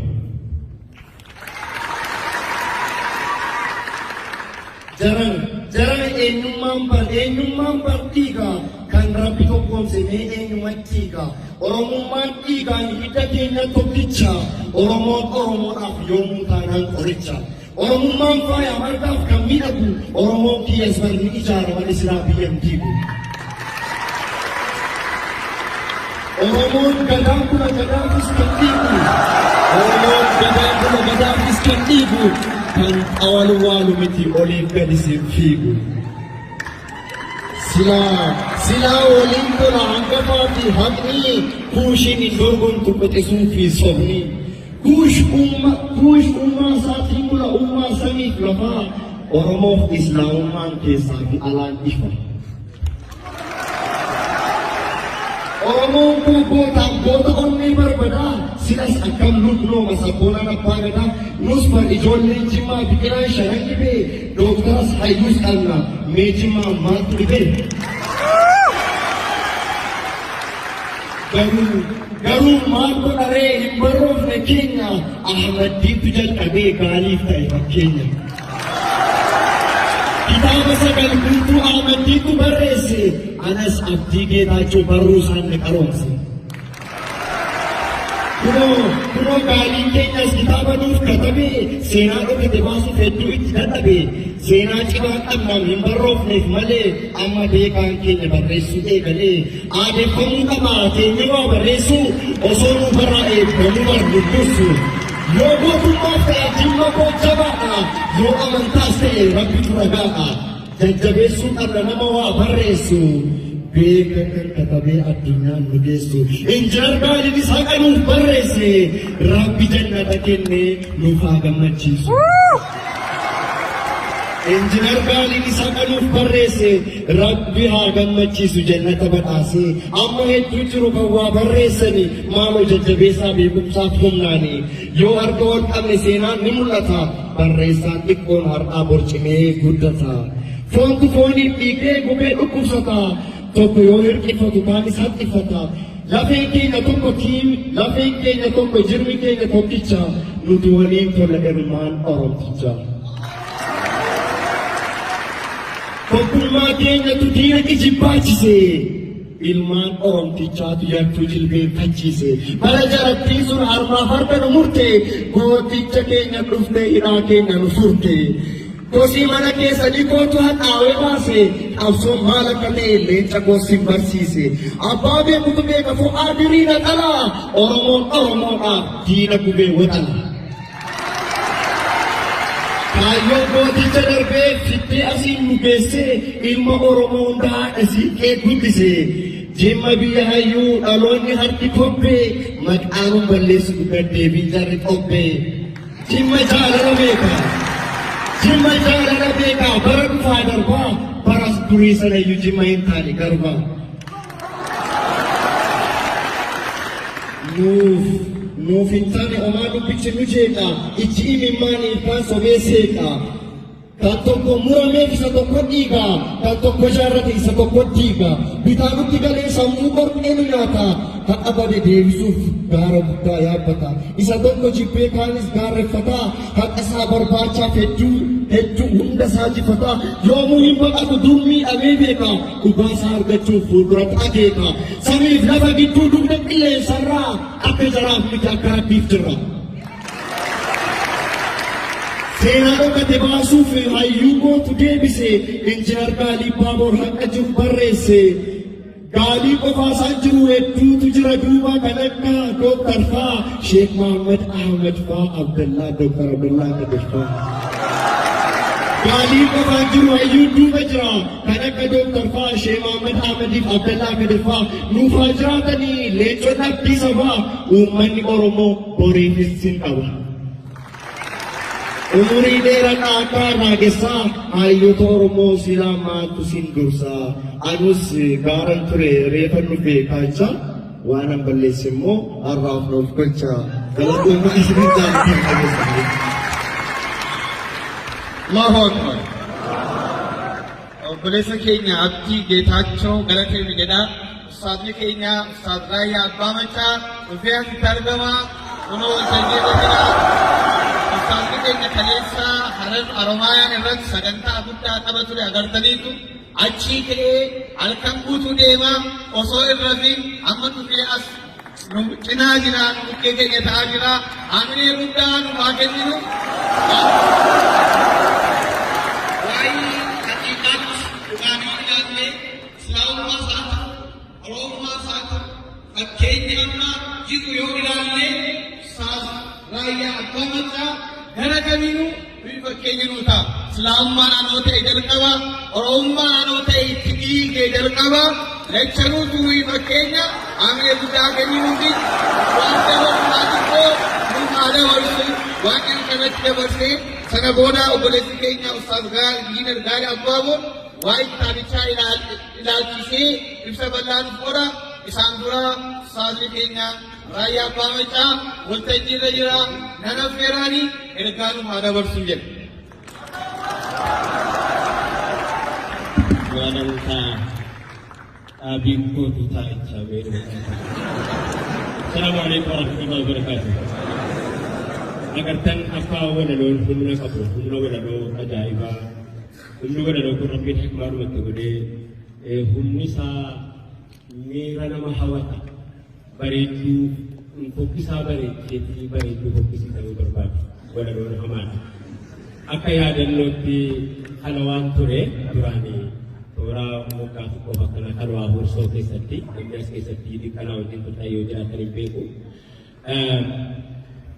Jaran jaran, eenyummaan bar dhiigaa kan Rabbi tokkoomse mee eenyumatti hiiga? Oromummaan dhiigaan hidda keenya tokkicha. Oromoon Oromoodhaaf yoomuu taanaan qoricha. Oromummaan faaya margaaf kan miidhagu. Oromoon kiyyas bar ni ijaara malee silaa biyyan diigu. Oromoon gadaa kula gadaafis kan dhiigu. Oromoon gadaa kula gadaafis kan dhiigu. Kan xawalu waalu miti, oliif gadi sin fiigu. Silaa silaa waliin tola hangafaa fi haqni, kuushiin hin dorgomtu quxisuu fi sobni. Kuush uumaa isaatiin bula uumaa samiif lafaa. Oromoof islaamummaan keessaa fi alaan ifa. Oromoon kun gootaaf goota onnee barbadaa, silas akkam lubnooma sabboonaan abbaa gadaa. Nus bar ijoolleen Jimmaa biqilaan shanan dhibee, dooktaras hayyuus qabna, mee Jimmaa maaltu dhibee? Garuu maal godharee hin barroofne keenya, Ahmaddiitu jalqabee gaaliif ta'e fakkeenya. Kitaaba sagal guutuu Ahmaddiitu barreesse, anas Abdii Geetaachoo barruu isaan ni qaroomse. Kunoo gaaliin keenyas kitaaba nuuf katabe, seenaa dhokate baasuuf hedduu itti dadhabe. Seenaa cimaa qabnaan hin barroofneef malee amma beekaan keenya barreessuu eegalee. Aadeffamuu qaba teenyee waa barreessuu, osoo nu barraa'ee banuu bar dursu. Yoo gootummaaf ta'e Jimma koo jabaadha, yoo amantaas ta'e Rabbitu ragaadha. Jajjabeessuu qabna nama waa barreessu. Beeka kan katabee addunyaan nu geessu. Injinar Gaaliinis haqa nuuf barreesse. Rabbi jannata kennee nuuf haa gammachiisu. Injinar Gaaliinis haqa nuuf barreesse. Rabbi haa gammachiisu, jannata badhaase. Amma hedduu jiru kan waa barreessani, maaloo jajjabeessaa beekumsaaf humnaani. Yoo harka wal qabne seenaan ni mul'ata. Barreessaan xiqqoon har'aa borcimee guddata. Foontu fooniif dhiigee gubee dhukkubsata. Tokko yoo hirqifatu kaanis haxxifata. Lafeen keenya tokko tiim, lafeen keenya tokko, jirmi keenya tokkicha. Nuti waliin tola ilmaan Oromticha. Tokkummaa keenyatu diina kijibbaachise. Ilmaan Oromtichaatu yartuu jilbeenfachiise. Bara jarattiin sun harmaaf harka nu murte, gooticha keenya dhuftee hidhaa keenya nu furte. Kosii mana keessanii kootu haxaawee baase, qabsoon maal akka ta'e leenca koo sin barsiise. Abbaa beekutu beeka fo'aa dirii naxalaa, Oromoon Oromoodhaaf diina gubee waxala. Kaayyoon gooticha darbee fiddee asiin nu geessee ilma Oromoo hunda haadha siiqqee guddise. Jimma biyya hayyuu dhaloonni harki kobbee maqaa nun balleessitu gaddeebiin jarri qobbee. Jimma jaalala beeka. Jimma jaalala beeka bara dhufaa darbaa baras durii sanayyuu jimma hin taane garbaa. Nuuf nuuf hin taane omaa dubbichi nu jeeqa ijji imimmaanii ilkaan sobee seeqa. Kan tokko murameef isa tokko dhiiga, kan tokko jaarrate isa tokko diiga. Bitaa nutti galee sammuu qorqee nu nyaata, haqa bade deebisuuf gaara guddaa yaabbata. Isa tokko jibbee kaanis gaarreffata, haqa isaa barbaachaaf hedduu hedduu hunda isaa jifata. Yoomuu hin baqatu dur miidhamee beeka, dhugaa isaa argachuuf fuulduratti akeeka. Samiif lafa gidduu dugda qilleensarraa akka jaraaf miti akka rabbiif jirra. Seenaa dhokate baasuuf hayyuu kootu deebise Injinar Gaalii Baaboor haqa jiru barreesse. Gaalii qofaa isaan jiru hedduutu jira duuba kan akka Dooktar faa Sheek Mahammad Ahmad faa Abdallaa Dooktar Abdallaa Kadir faa. Gaalii qofaan jiru hayyuun duuba jira kan akka Dooktar faa Sheek Mahammad Ahmadiif Abdallaa Kadir faa nuuf haa jiraatanii leenconni abdii sabaa uummanni Oromoo boriifis sin qaba. Umurii dheeradhaa akka raagessaa hayyoota Oromoo silaa maaltu sin dursaa. Anus gaaran ture reefan dhufe kaacha waan an balleesse immoo har'aaf nuuf gocha. Galatoomaa isinin jaalladha dhageessanii.
Allahu Akbar. Obboleessa keenya Abdii Geetaachoo galateemi jedha. Ustaazni keenya Ustaaz Raayyaa Abbaa Maccaa dhufee asitti argama. Kunoo waltajjii irra jira. Ustaazni keenya kaleessa Harar Aromaayaan irratti sagantaa guddaa qaba ture agartaniitu. Achii ka'ee halkan guutuu deema osoo hin rafin amma dhufee as nu cinaa jira, nu bukkee keenya ta'aa jira. Amilee guddaa nuuf haa kenninu. Waa'ee haqiiqaatti dhugaan yoo ilaalle Islaamummaa isaa ta'u, Oromummaa isaa ta'u, fakkeenya amma jiru yoo ilaalle Ustaaz Raayyaa Abbaa Maccaa gara kamiinuu nuyi fakkeenya nuu ta'a. Islaamummaan anoo ta'e jalqaba, Oromummaan anoo ta'e itti dhiigee jalqaba, lachanuutu nuyi fakkeenya hamilee guddaa kenninuufi waan dabarsu xiqqoo nuuf haa dabarsu waan inni kanatti dabarsee sana booda obboleessi keenya Ustaaz Injiinar Gaarii Abbaaboon waa'ee kitaabichaa ilaalchisee ibsa bal'aa nuuf godha. Isaan dura ustaazni keenya Raayyaa Abbaa Maccaa waltajjii irra jira. Nan affeeraani ergaa nuuf haa dabarsu jedha.
Waanan taa dhaabiin kootu taa'ichaa beeku. Salaamu alaikum warahmatullahi wabarakatuh. Agartan akka walaloon humna qabu, humna walaloo ajaa'ibaa. Humni walaloo kun Rabbiin hikmaadhumatti godhee humni isaa miira nama hawata. Bareedduu fokkisaa bareecheetii bareedduu fokkisiisa yoo barbaadu walaloon hamaadha. Akka yaadannootti kana waan ture duraanii toora waggaa tokkoof akkana kan waa hursoo keessatti namni as keessatti dhiqqanaa wajjin turtan yoo jiraatan hin beeku.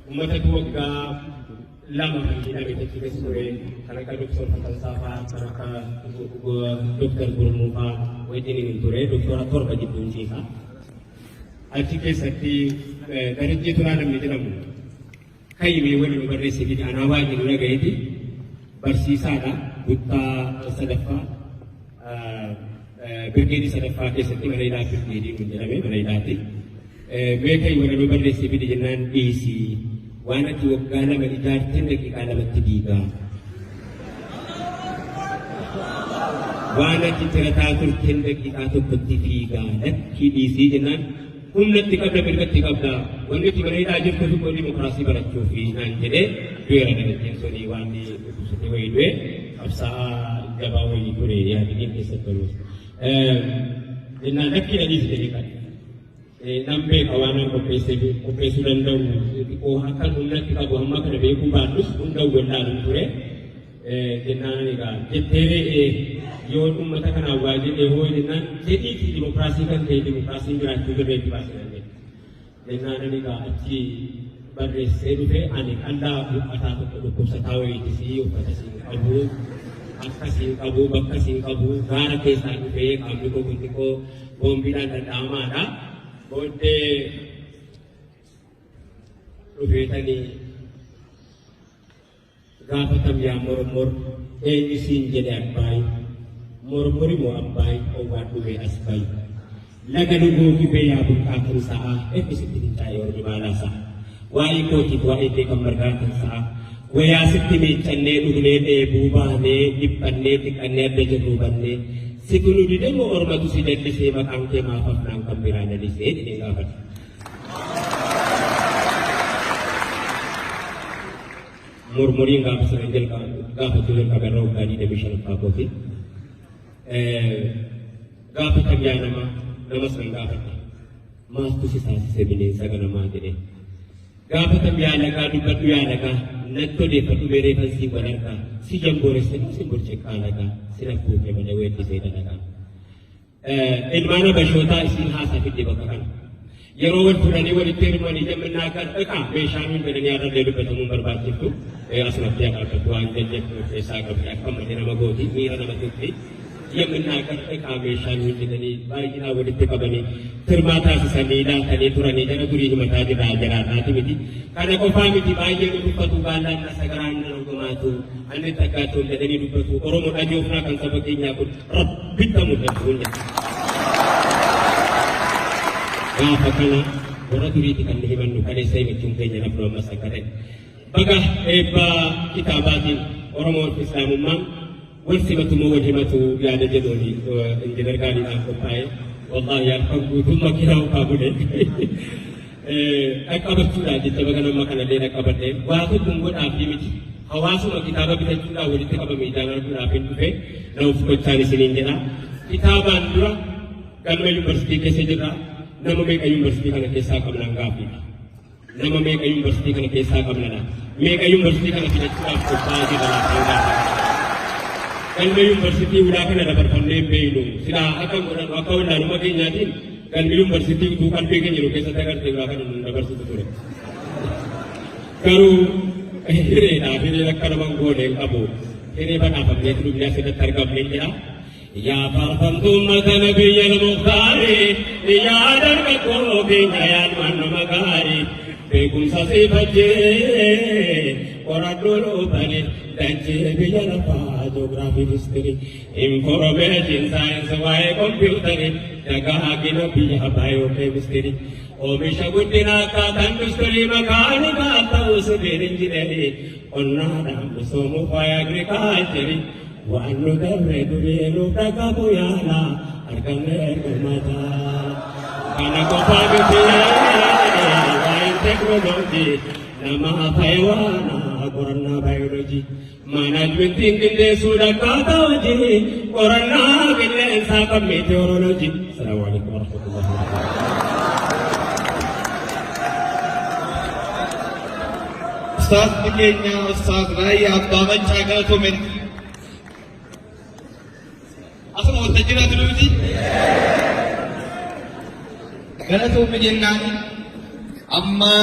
Uummatatu waggaa lama kan hidhame achi keessa ture kan akka Doktor Fatansaa fa'aa kan akka Doktor Gurmuu fa'aa wajjin hin ture doktora torba gidduun ciisa. Achi keessatti Darajjee Tolaa namni jedhamu kayyimee waliin nu barreesse fide anaa baay'ee nu dhagayeeti barsiisaadha buttaa sadaffaa birgeedii sadaffaa keessatti mana hidhaa birgeedii kun jedhame mana hidhaati. Mee kayi walaloo barreessee fide jennaan dhiisii waan ati waggaa lama ijaarteen daqiiqaa lamatti diigaa. Waan ati tirataa turteen daqiiqaa tokkotti fiigaa lakkii dhiisii jennaan humna itti qabda mirga itti qabda wanni itti mana hidhaa jirtu fi dimokiraasii barachuuf naan jedhee du'eera darajjeen sunii waan dhukkubsatee wayii du'e qabsaa'aa jabaa wayii ture yaadiniin keessatti barumsa.
Jennaan lakkii na dhiisi jedhee kan. Nan beeka waan an qopheessee qopheessuu danda'u xiqqoo akka humnatti qabu hamma kana beekuu baadhus hunda wallaaluun ture. Jennaan egaa jettee re'ee yoo uummata kanaaf waa jedhee hoo jennaan jedhiitii dimokiraasii kan ta'e dimokiraasiin jiraachuu dirreetti baasee jedhe. Jennaan ani egaa achi barreessee dhufe. Ani qallaa uffataa tokko dhukkubsataa wayiitis uffata siin qabu, akka siin qabu, bakka siin qabu, gaara keessaa dhufee qaamni koo kun xiqqoo boombiidhaan dhadhaamaadha. Booddee dhufeetanii gaafatam, yaa mormor, eenyu siin jedhe abbaay, mormori moo abbaay owwaan dhumee as bayi. Laga luguu gibee yaa burqaa kan sa'aa eebbisitti fincaa'ee ormi maalaa sa'a. Waa'ee kootiif waa'ee kee kan margaa kan sa'a. Wayaa sitti miiccannee dhugnee dheebuu baanee dhiphannee xiqqannee adda jirruu bannee. Situ nu dide moo ormatu si jallisee maqaan kee maaf hafnaan kan biraa lalisee jedhee gaafadha. Mormoriin gaafa sana jalqaba gaafachuu jalqaba irra waggaa 25ffaa kooti. Gaafa yaa nama nama san gaafadha. Maaltu si taasise bineensa ganamaa jedhee. Gaafatam yaa lagaa, dubbadhu yaa lagaa, natti odeeffadhu meereefan siin wal argaa, si jambooresse si burciqqaa lagaa si lakkuufe malee weellisee dalagaa. Ilmaan Habashootaa isiin haasaa fidde bakka kana. Yeroo wal fuudhanii walitti heerumanii jemmannaa kan dhiqaa meeshaa nuun jedhanii har'allee dubbatamuun barbaachiftu asumatti haa dhaabbatu waan jajjabdu of keessaa qabdi akka malee nama gooti miira nama tuqxi. Yemminnaaqar dhiqaa meeshaa nuun jedhanii baay'inaa walitti qabanii firmaa taasisanii laatanii turanii jara durii himataa jirra jaraarraati miti. Kana qofaa miti, baay'ee nu dubbatu, baallaan na sagaraan na ogomaatu anni takkaatuun jedhanii dubbatu. Oromoo dhajoofnaa kan saba keenyaa kun rabbitta mul'atu hin jedhu. Gaafa kana warra duriiti kan nu himannu kaleessa himachuun keenya nafnu ammas akka ta'e. Baga eebba kitaabaatiin Oromoon fi Islaamummaan wal simatu moo wal himatu yaada jedhuun injinar gaariidhaan qophaa'e. Wallaahi halkan guutuu makiinaa oofaa bule. Dhaqqabachuudhaan jecha baga nama kanallee dhaqqabadhe waa tokko hin godhaafii miti. Hawaasuma kitaaba bitachuudhaan walitti qabame ijaan arguudhaaf hin dhufe, na of gochaan isiniin jedha. Kitaabaan dura galma yuunivarsiitii keessa jirra. Nama meeqa yuunivarsiitii kana keessaa qabnaan gaaffiidha. Nama meeqa yuunivarsiitii kana keessaa qabna laata? Meeqa yuunivarsiitii kana fidachuudhaaf qophaa'aa jira laata? Galma yuunivarsiitii ulaa kana dabarfannee hin beeknu. Silaa akka godhannu akka wallaalummaa keenyaatiin galmi yuunivarsiitii utuu qalbii keenya jiru keessatti agartee ulaa kana nu dabarsitu ture. Garuu hireedhaaf hireen akka nama hin goone hin qabu. Hiree badhaafamneetu dhufnee asirratti argamne jedha. Yaa faarfamtuu ummata nabiyya muktaari, yaa dargaggoo keenya, yaa ilmaan nama gaarii, beekumsa siifachee qoradhuu lubbani dachee biyya lafaa, ji'oogiraafii, histirii, information science, waa'ee kompiitarii, dagaagina biyya, baayookeemistirii, oomisha guddina akkaataa industirii, makaanikaa ta'uu sibiil injineerii, qonnaadhaan misoomuuf waa'ee agirikaalcherii, waan nu darbe durii nuuf dhaqabu yaala arganne ergamataa. Kana qofaa miti, waa'een teekinooloojii nama fayyadaana, qorannaa baayoloojii maanaajmentiin qindeessuudha akkaataa hojii qorannaa qilleensaa kan meteoroloojii. Salaamu alaikum warahmatullahi wabarakatuh.
Ustaazni keenya Ustaaz Raayyaa Abbaa Maccaa galatoome. Asuma waltajjii irraa jiru miti. Galatoome jennaan amma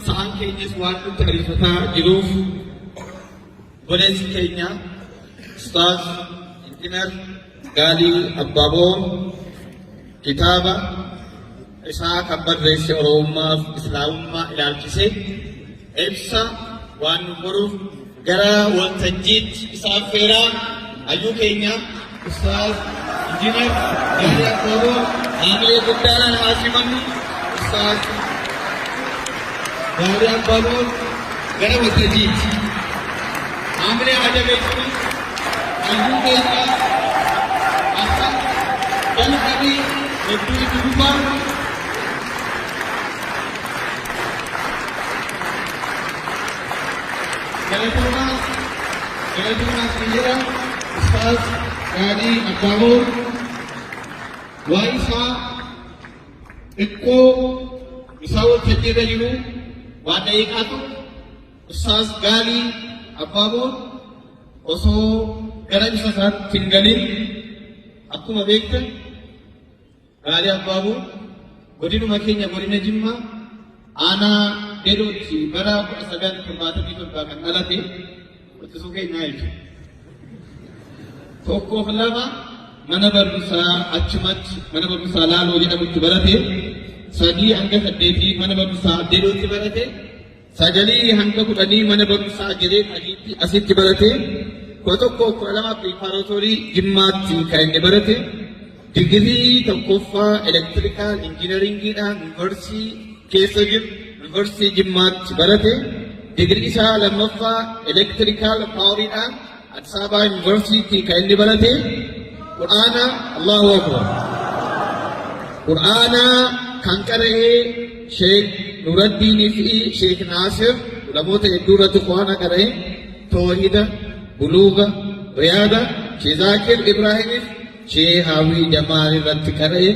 sa'aan keenyas waan nutti ariifataa jiruuf obboleessi keenya Ustaaz Injinar Gaalii Abbaaboor kitaaba isaa kan barreesse Oromummaa fi Islaamummaa ilaalchisee ibsa waan nu godhuuf gara waltajjiitti isa affeeraa. Hayyuu keenya Ustaaz Injinar Gaalii Abbaaboor haamilee guddaadhaan haa simannu. Ustaaz Gaalii Abbaaboor gara waltajjiitti. Haamilee haa jabeessinu. Hayyuu keenya akka jalqabii hedduu itti fufaa. Galatoomaa, galatoomaa isin jedha Ustaaz Gaalii Abbaaboor. Waa'ee isaa xiqqoo isaa waltajjii irra jiru waan daqiiqaa tokko Ustaaz Gaalii Abbaaboon osoo gara ibsa isaatti hin galin, akkuma beektan Gaalii Abbaaboon godinuma keenya godina Jimmaa aanaa Dedootti bara 1977 kan dhalate quxisuu keenyaa jechuudha. Tokkoof lama mana barumsaa achumatti mana barumsaa Laaloo jedhamutti barate, 3 hanga 8 mana barumsaa Dedootti barate, 9 hanga 10 mana barumsaa Jireen Adiitti asitti barate, 11 12 preparatory Jimmaatti kan inni barate, digirii tokkoffaa electrical engineeringiidhaan yuunivarsiitii keessa jiru yuunivarsiitii Jimmaatti barate, digirii isaa lammaffaa electrical poweriidhaan Addis Ababa Yuunivarsiitii kan inni barate, Qur'aana, Allahu Akbar. Qur'aana kan qara'ee Sheek Nuraddiinii fi Sheek Naasir ulamoota hedduu irratti Qur'aana qara'e, Toohida, Buluuga, Riyaada, Sheek Zaakir Ibraahimiif Sheek Haawii Jamaal irratti qara'e,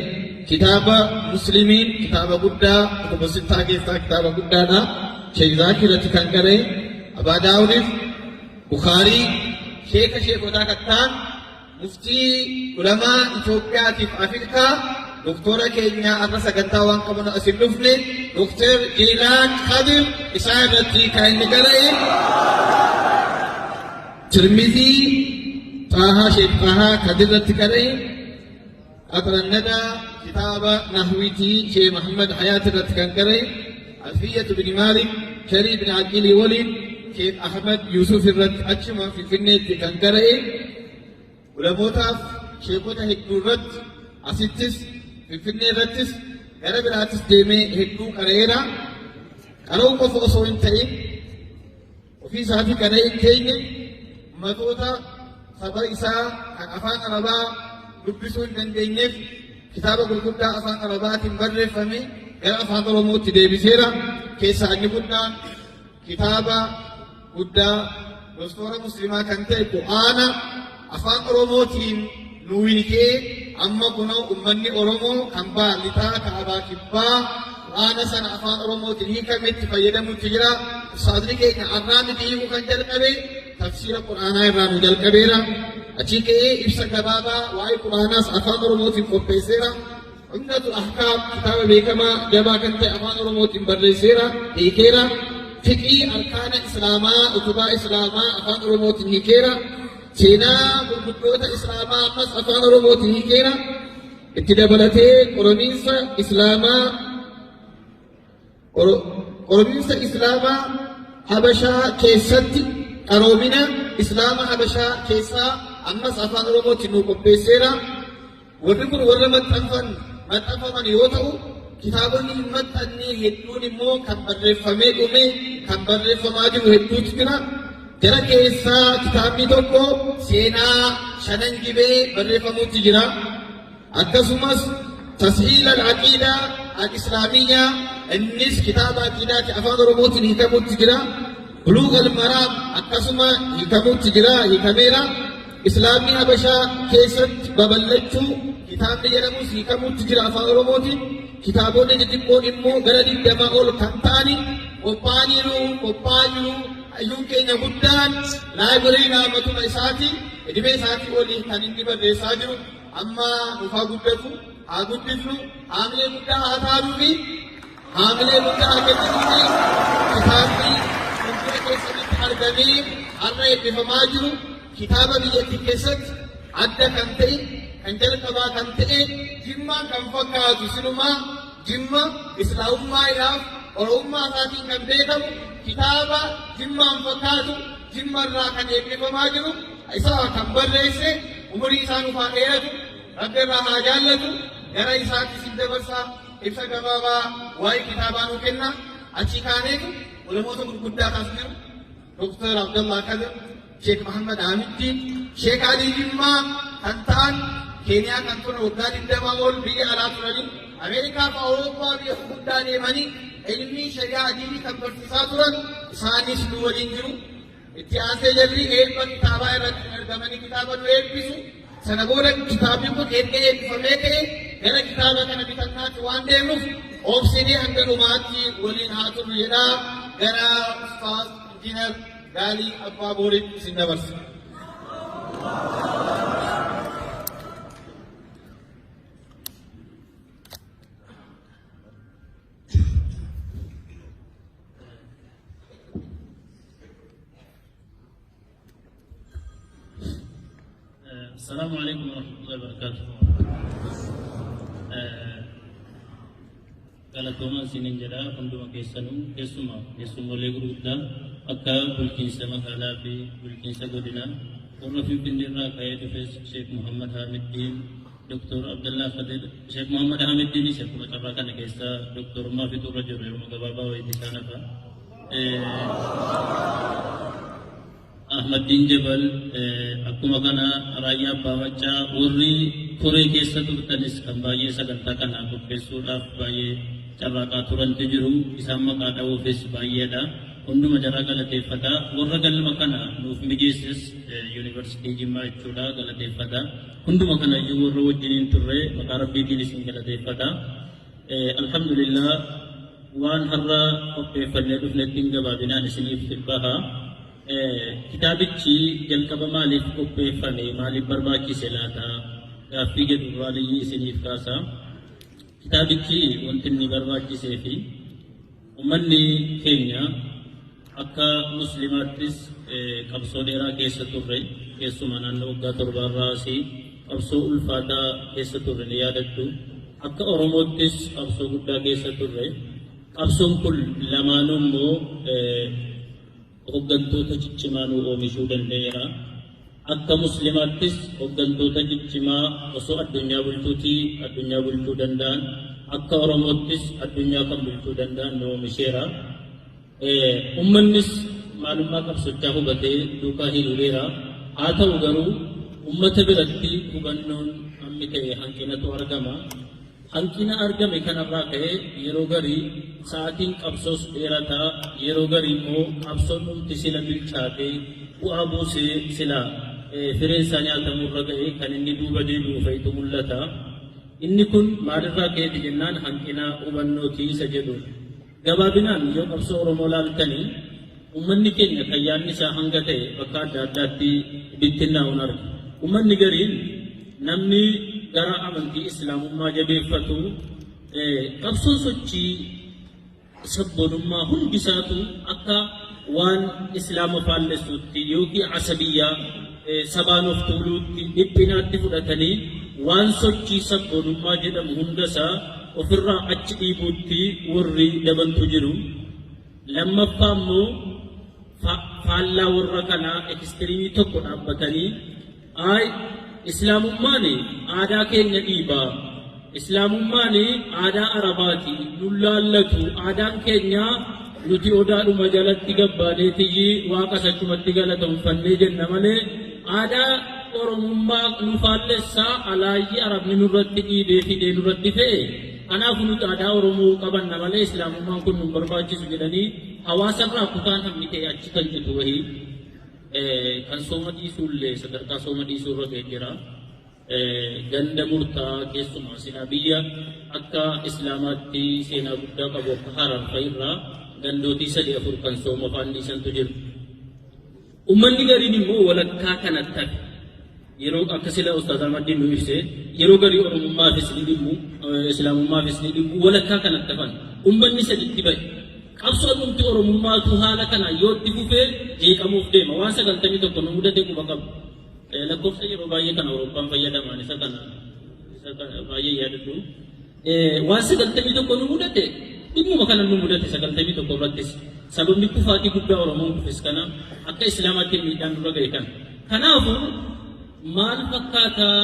kitaaba Muslimiin kitaaba guddaa kutuba sittaa keessaa kitaaba guddaadha. Sheek Zaakir irratti kan qara'e, Abaa Daawudiif Bukaarii, sheeka sheekotaa kan ta'an muftii ulamaa Itoophiyaatiif Afrikaa doktora keenya har'a sagantaa waan qabnu as hin dhufne Doktor Jiilaan Kadir isaa irratti kan inni qara'e, Tirmizii Xaahaa Sheek Xaahaa Kadir irratti qara'e, Qaxrannada kitaaba Nahwiitii Sheek Muhammad Hayaat irratti kan qara'e, Alfiyyatu bin Maalik Sharii bin Aqilii waliin Sheek Ahmad Yusuf irratti achuma Finfinneetti kan qara'e, ulamootaaf sheekota hedduu irratti asittis Finfinnee irrattis gara biraattis deemee hedduu qara'eera. Qara'uu qofa osoo hin ta'in ofii isaatii qara'ee hin teenye, ummatoota saba isaa kan afaan Arabaa dubbisuu hin dandeenyeef kitaaba gurguddaa afaan Arabaatiin barreeffame gara afaan Oromootti deebiseera. Keessaa inni guddaan kitaaba guddaa doktora Muslimaa kan ta'e Qur'aana afaan Oromootiin nu hiikee amma kunoo uummanni Oromoo kan baha, lixaa, kaabaa, kibbaa Qur'aana sana afaan Oromootiin hiikame itti fayyadamuutti jira. Ustaazni keenya har'aa miti hiikuu kan jalqabe, tafsiira Qur'aanaa irraa nu jalqabeera. Achii ka'ee ibsa gabaabaa waa'ee Qur'aanaas afaan Oromootiin qopheesseera. Umdatul Ahkaam kitaaba beekamaa jabaa kan ta'e afaan Oromootiin barreesseera, hiikeera. Fiqii arkaana Islaamaa, utubaa Islaamaa afaan Oromootiin hiikeera. Seenaa gurguddoota Islaamaa ammas afaan Oromootiin hiikeera. Itti dabalatee qoromiinsa Islaamaa Habashaa keessatti, qaroomina Islaama Habashaa keessaa ammas afaan Oromootiin nu qopheesseera. Warri kun warra maxxanfaman yoo ta'u, kitaabonni hin maxxanne hedduun immoo kan barreeffamee dhume, kan barreeffamaa jiru hedduutu jira. Jara keessaa kitaabni tokko seenaa Shanan Gibee barreeffamuutti jira. Akkasumas Tashiil al-Aqiidaa al-Islaamiyyaa, innis kitaaba aqiidaati, afaan Oromootiin hiikamuutti jira. Buluug al-Maraam akkasuma hiikamuutti jira, hiikameera. Islaamni Habashaa keessatti babal'achuu kitaabni jedhamus hiikamuutti jira afaan Oromootiin. Kitaabonni xixiqqoon immoo gara 20 ol kan ta'ani qophaa'aniiru, qophaa'aa jiru. Hayyuun keenya guddaan library matuma isaati, idimee isaatii olii kan inni barreessaa jiru. Amma nuuf haa guddatu, haa guddifnu, haamilee guddaa haa taanuu fi haamilee guddaa haa kenninuu fi kitaabni fuuldura keessanitti argamee har'a eebbifamaa jiru kitaaba biyyattii keessatti adda kan ta'e, kan jalqabaa kan ta'e, Jimmaan kan fakkaatu, silumaa Jimma islaamummaadhaaf Oromummaa isaatiin kan beekamu, kitaaba Jimmaan fakkaatu Jimma irraa kan eebbifamaa jiru isa kan barreesse umurii isaa nuuf haa dheeratu, Rabbi irraa haa jaallatu. Gara isaatti sin dabarsaa, ibsa gabaabaa waa'ee kitaabaa nuu kenna. Achii kaaneetu ulamoota gurguddaa kaas jiru Dr. Abdallah Kadir, Sheekh Muhammad Ahmeddiin, Sheekh Ali Jimmaa kan ta'an, Keeniyaa kan turan, waggaa 20 ol biyya alaa turanii, Ameerikaa fi Awurooppaa biyya gurguddaa deemanii ilmii shari'aa diinii kan barsiisaa turan, isaanis nu waliin jiru. Itti aansee jarri eebba kitaabaa irratti argamanii kitaaba nu eebbisu. Sana booda kitaabni kun erga eebbifamee ka'e gara kitaaba kana bitannaatti waan deemnuuf obsinee hanga dhumaatti waliin haa turru jedhaa gara Ustaaz Injiinar Gaalii Abbaa Booritti isin dabarsa.
السلام عليكم ورحمة الله وبركاته. Galatoomaa isiniin jedha hunduma keessanuu, keessumaa keessummolee gurguddaa akka bulchiinsa magaalaa fi bulchiinsa godinaa, warra Finfinnee irraa ka'ee dhufes, Sheek Muhammad Hamiddiin, Dr. Abdallaa Kadir, Sheek Muhammad Hamiddiinis akkuma carraa kana keessa doktorummaa fixuurra jiru, yeroo gabaabaa wayitii isaan hafa. Ahmaddiin Jabal, akkuma kana Raayyaa Abbaa Maccaa, warri koree keessa turtanis kan baay'ee sagantaa kana qopheessuudhaaf baay'ee carraaqaa turantu jiru. Isaan maqaa dha'uufis baay'eedha. Hunduma jaraa galateeffata. Warra galma kana nuuf mijeesses, Yuunivarsiitii Jimmaa jechuudha, galateeffata. Hunduma kanayyuu warra wajjiniin turre maqaa Rabbiitiin isin galateeffata. Alhamdulillah, waan har'a qopheeffannee dhufnetti gabaabinaan isiniif baha. Kitaabichi jalqaba maaliif qopheeffame, maaliif barbaachise laata gaaffii jedhu irraa isiniif kaasa. Kitaabichi wanti inni barbaachisee fi uummanni keenya akka musliimaattis qabsoo dheeraa keessa turre, keessumaa naannoo waggaa 7rraa asii qabsoo ulfaataa keessa turre ni yaadattu. Akka Oromoottis qabsoo guddaa keessa turre. Qabsoon kun lamaanuu immoo hoggantoota ciccimaa nu oomishuu danda'eera. Akka musliimaattis hoggantoota ciccimaa osoo addunyaa bulchuutii addunyaa bulchuu danda'an, akka Oromoottis addunyaa kan bulchuu danda'an nu oomisheera. Uummannis maalummaa qabsochaa hubatee duukaa hiriireera. Haa ta'u garuu uummata biratti hubannoon hammi ta'e hanqinatu argama. Hanqina argame kanarraa ka'ee yeroo garii sa'aatiin qabsoos dheerataa, yeroo garii immoo qabsoon dhumti sila bilchaatee bu'aa buusee sila fireen isaa nyaatamurra ga'e kan inni duuba deebi'u fa'itu mul'ata. Inni kun maalirraa ka'eeti jennaan hanqina hubannootii isa jedhu. Gabaabinaan yoo qabsoo Oromoo laaltanii, uummanni keenya kan yaadni isaa hanga ta'e bakka adda addaatti bittinnaa'uun arga. Uummanni gariin, namni gara amantii Islaamummaa jabeeffatu, qabsoon sochii sabboonummaa hundi isaatu akka waan Islaama faallessuutti yookiin asabiyyaa, sabaan of tuuluutti, dhiphinaatti fudhatanii waan sochii sabboonummaa jedhamu hundasaa ofirraa achi dhiibuutti warri dabantu jiru. Lammaffaa immoo faallaa warra kanaa extreme tokko dhaabbatanii, ay, Islaamummaan aadaa keenya dhiibaa, Islaamummaan aadaa Arabaati, nun laallatu, aadaan keenya nuti odaadhuma jalatti gabbaaneetiyyi Waaqa sachumatti galatoonfannee jenna malee aadaa Oromummaa nu faallessaa, alaayyi Arabni nurratti dhiibee fidee nurratti fe'e, kanaaf nuti aadaa Oromoo qabanna malee Islaamummaan kun nun barbaachisu jedhanii hawaasarraa kutaan hammi ta'e achi kan citu wahii kan sooma dhiisuullee sadarkaa sooma dhiisuu irra ga'e jira. Ganda murtaa, keessumaa silaa biyya akka Islaamaatti seenaa guddaa qabu akka Harar fa'irraa gandootii sadii afur kan sooma faan dhiisantu jiru. Uummanni gariin immoo walakkaa kanatti hafe. Yeroo akka sila Ustaaz Ahmaddiin nu ibse, yeroo garii Oromummaafis ni dhimmu, Islaamummaafis ni dhimmu, walakkaa kanatti hafan. Uummanni saditti ba'e. Qabsoon dhumti Oromummaatu haala kanaan yoo itti fufee jeeqamuuf deema. Waan 91 nu mudate quba qabu. Lakkoofsa yeroo baay'ee kan Awurooppaan fayyadaman isa kana baay'ee yaadadhu. Waan 91 nu mudate, dhimmuma kana nu mudate 91 irrattis. Sababni kufaatii guddaa Oromoon kufes kana, akka Islaamaatti miidhaan dura ga'e kana. Kanaafuu maal fakkaataa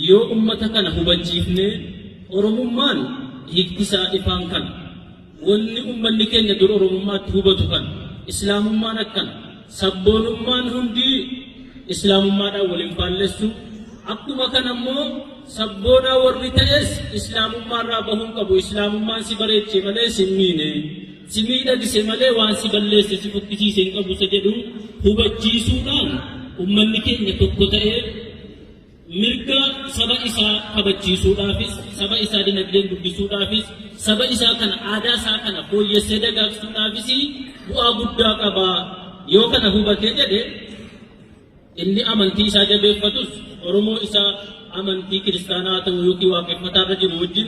yoo ummata kana hubachiifne, Oromummaan hiiktisaa ifaan kana. Wanni ummanni keenya dur Oromummaatti hubatu kana. Islaamummaan akkana. Sabboonummaan hundi Islaamummaadhaan waliin faallessu. Akkuma kana immoo sabboonaa warri ta'es Islaamummaarraa bahuun qabu. Islaamummaan si bareeche malee si miine. Si miidhagse malee waan si balleesse, si fokkisiise hin qabu isa jedhu hubachiisuudhaan ummanni keenya tokko ta'ee Mirga saba isaa kabachiisuudhaafis, saba isaa dinagdeen guddisuudhaafis, saba isaa kana aadaa isaa kana fooyyessee dagaagsuudhaafis bu'aa guddaa qaba. Yoo kana hubatee jedhe inni amantii isaa jabeeffatus Oromoo isaa amantii kiristaanaa ta'u yookiin waaqeffataa irra jiru wajjin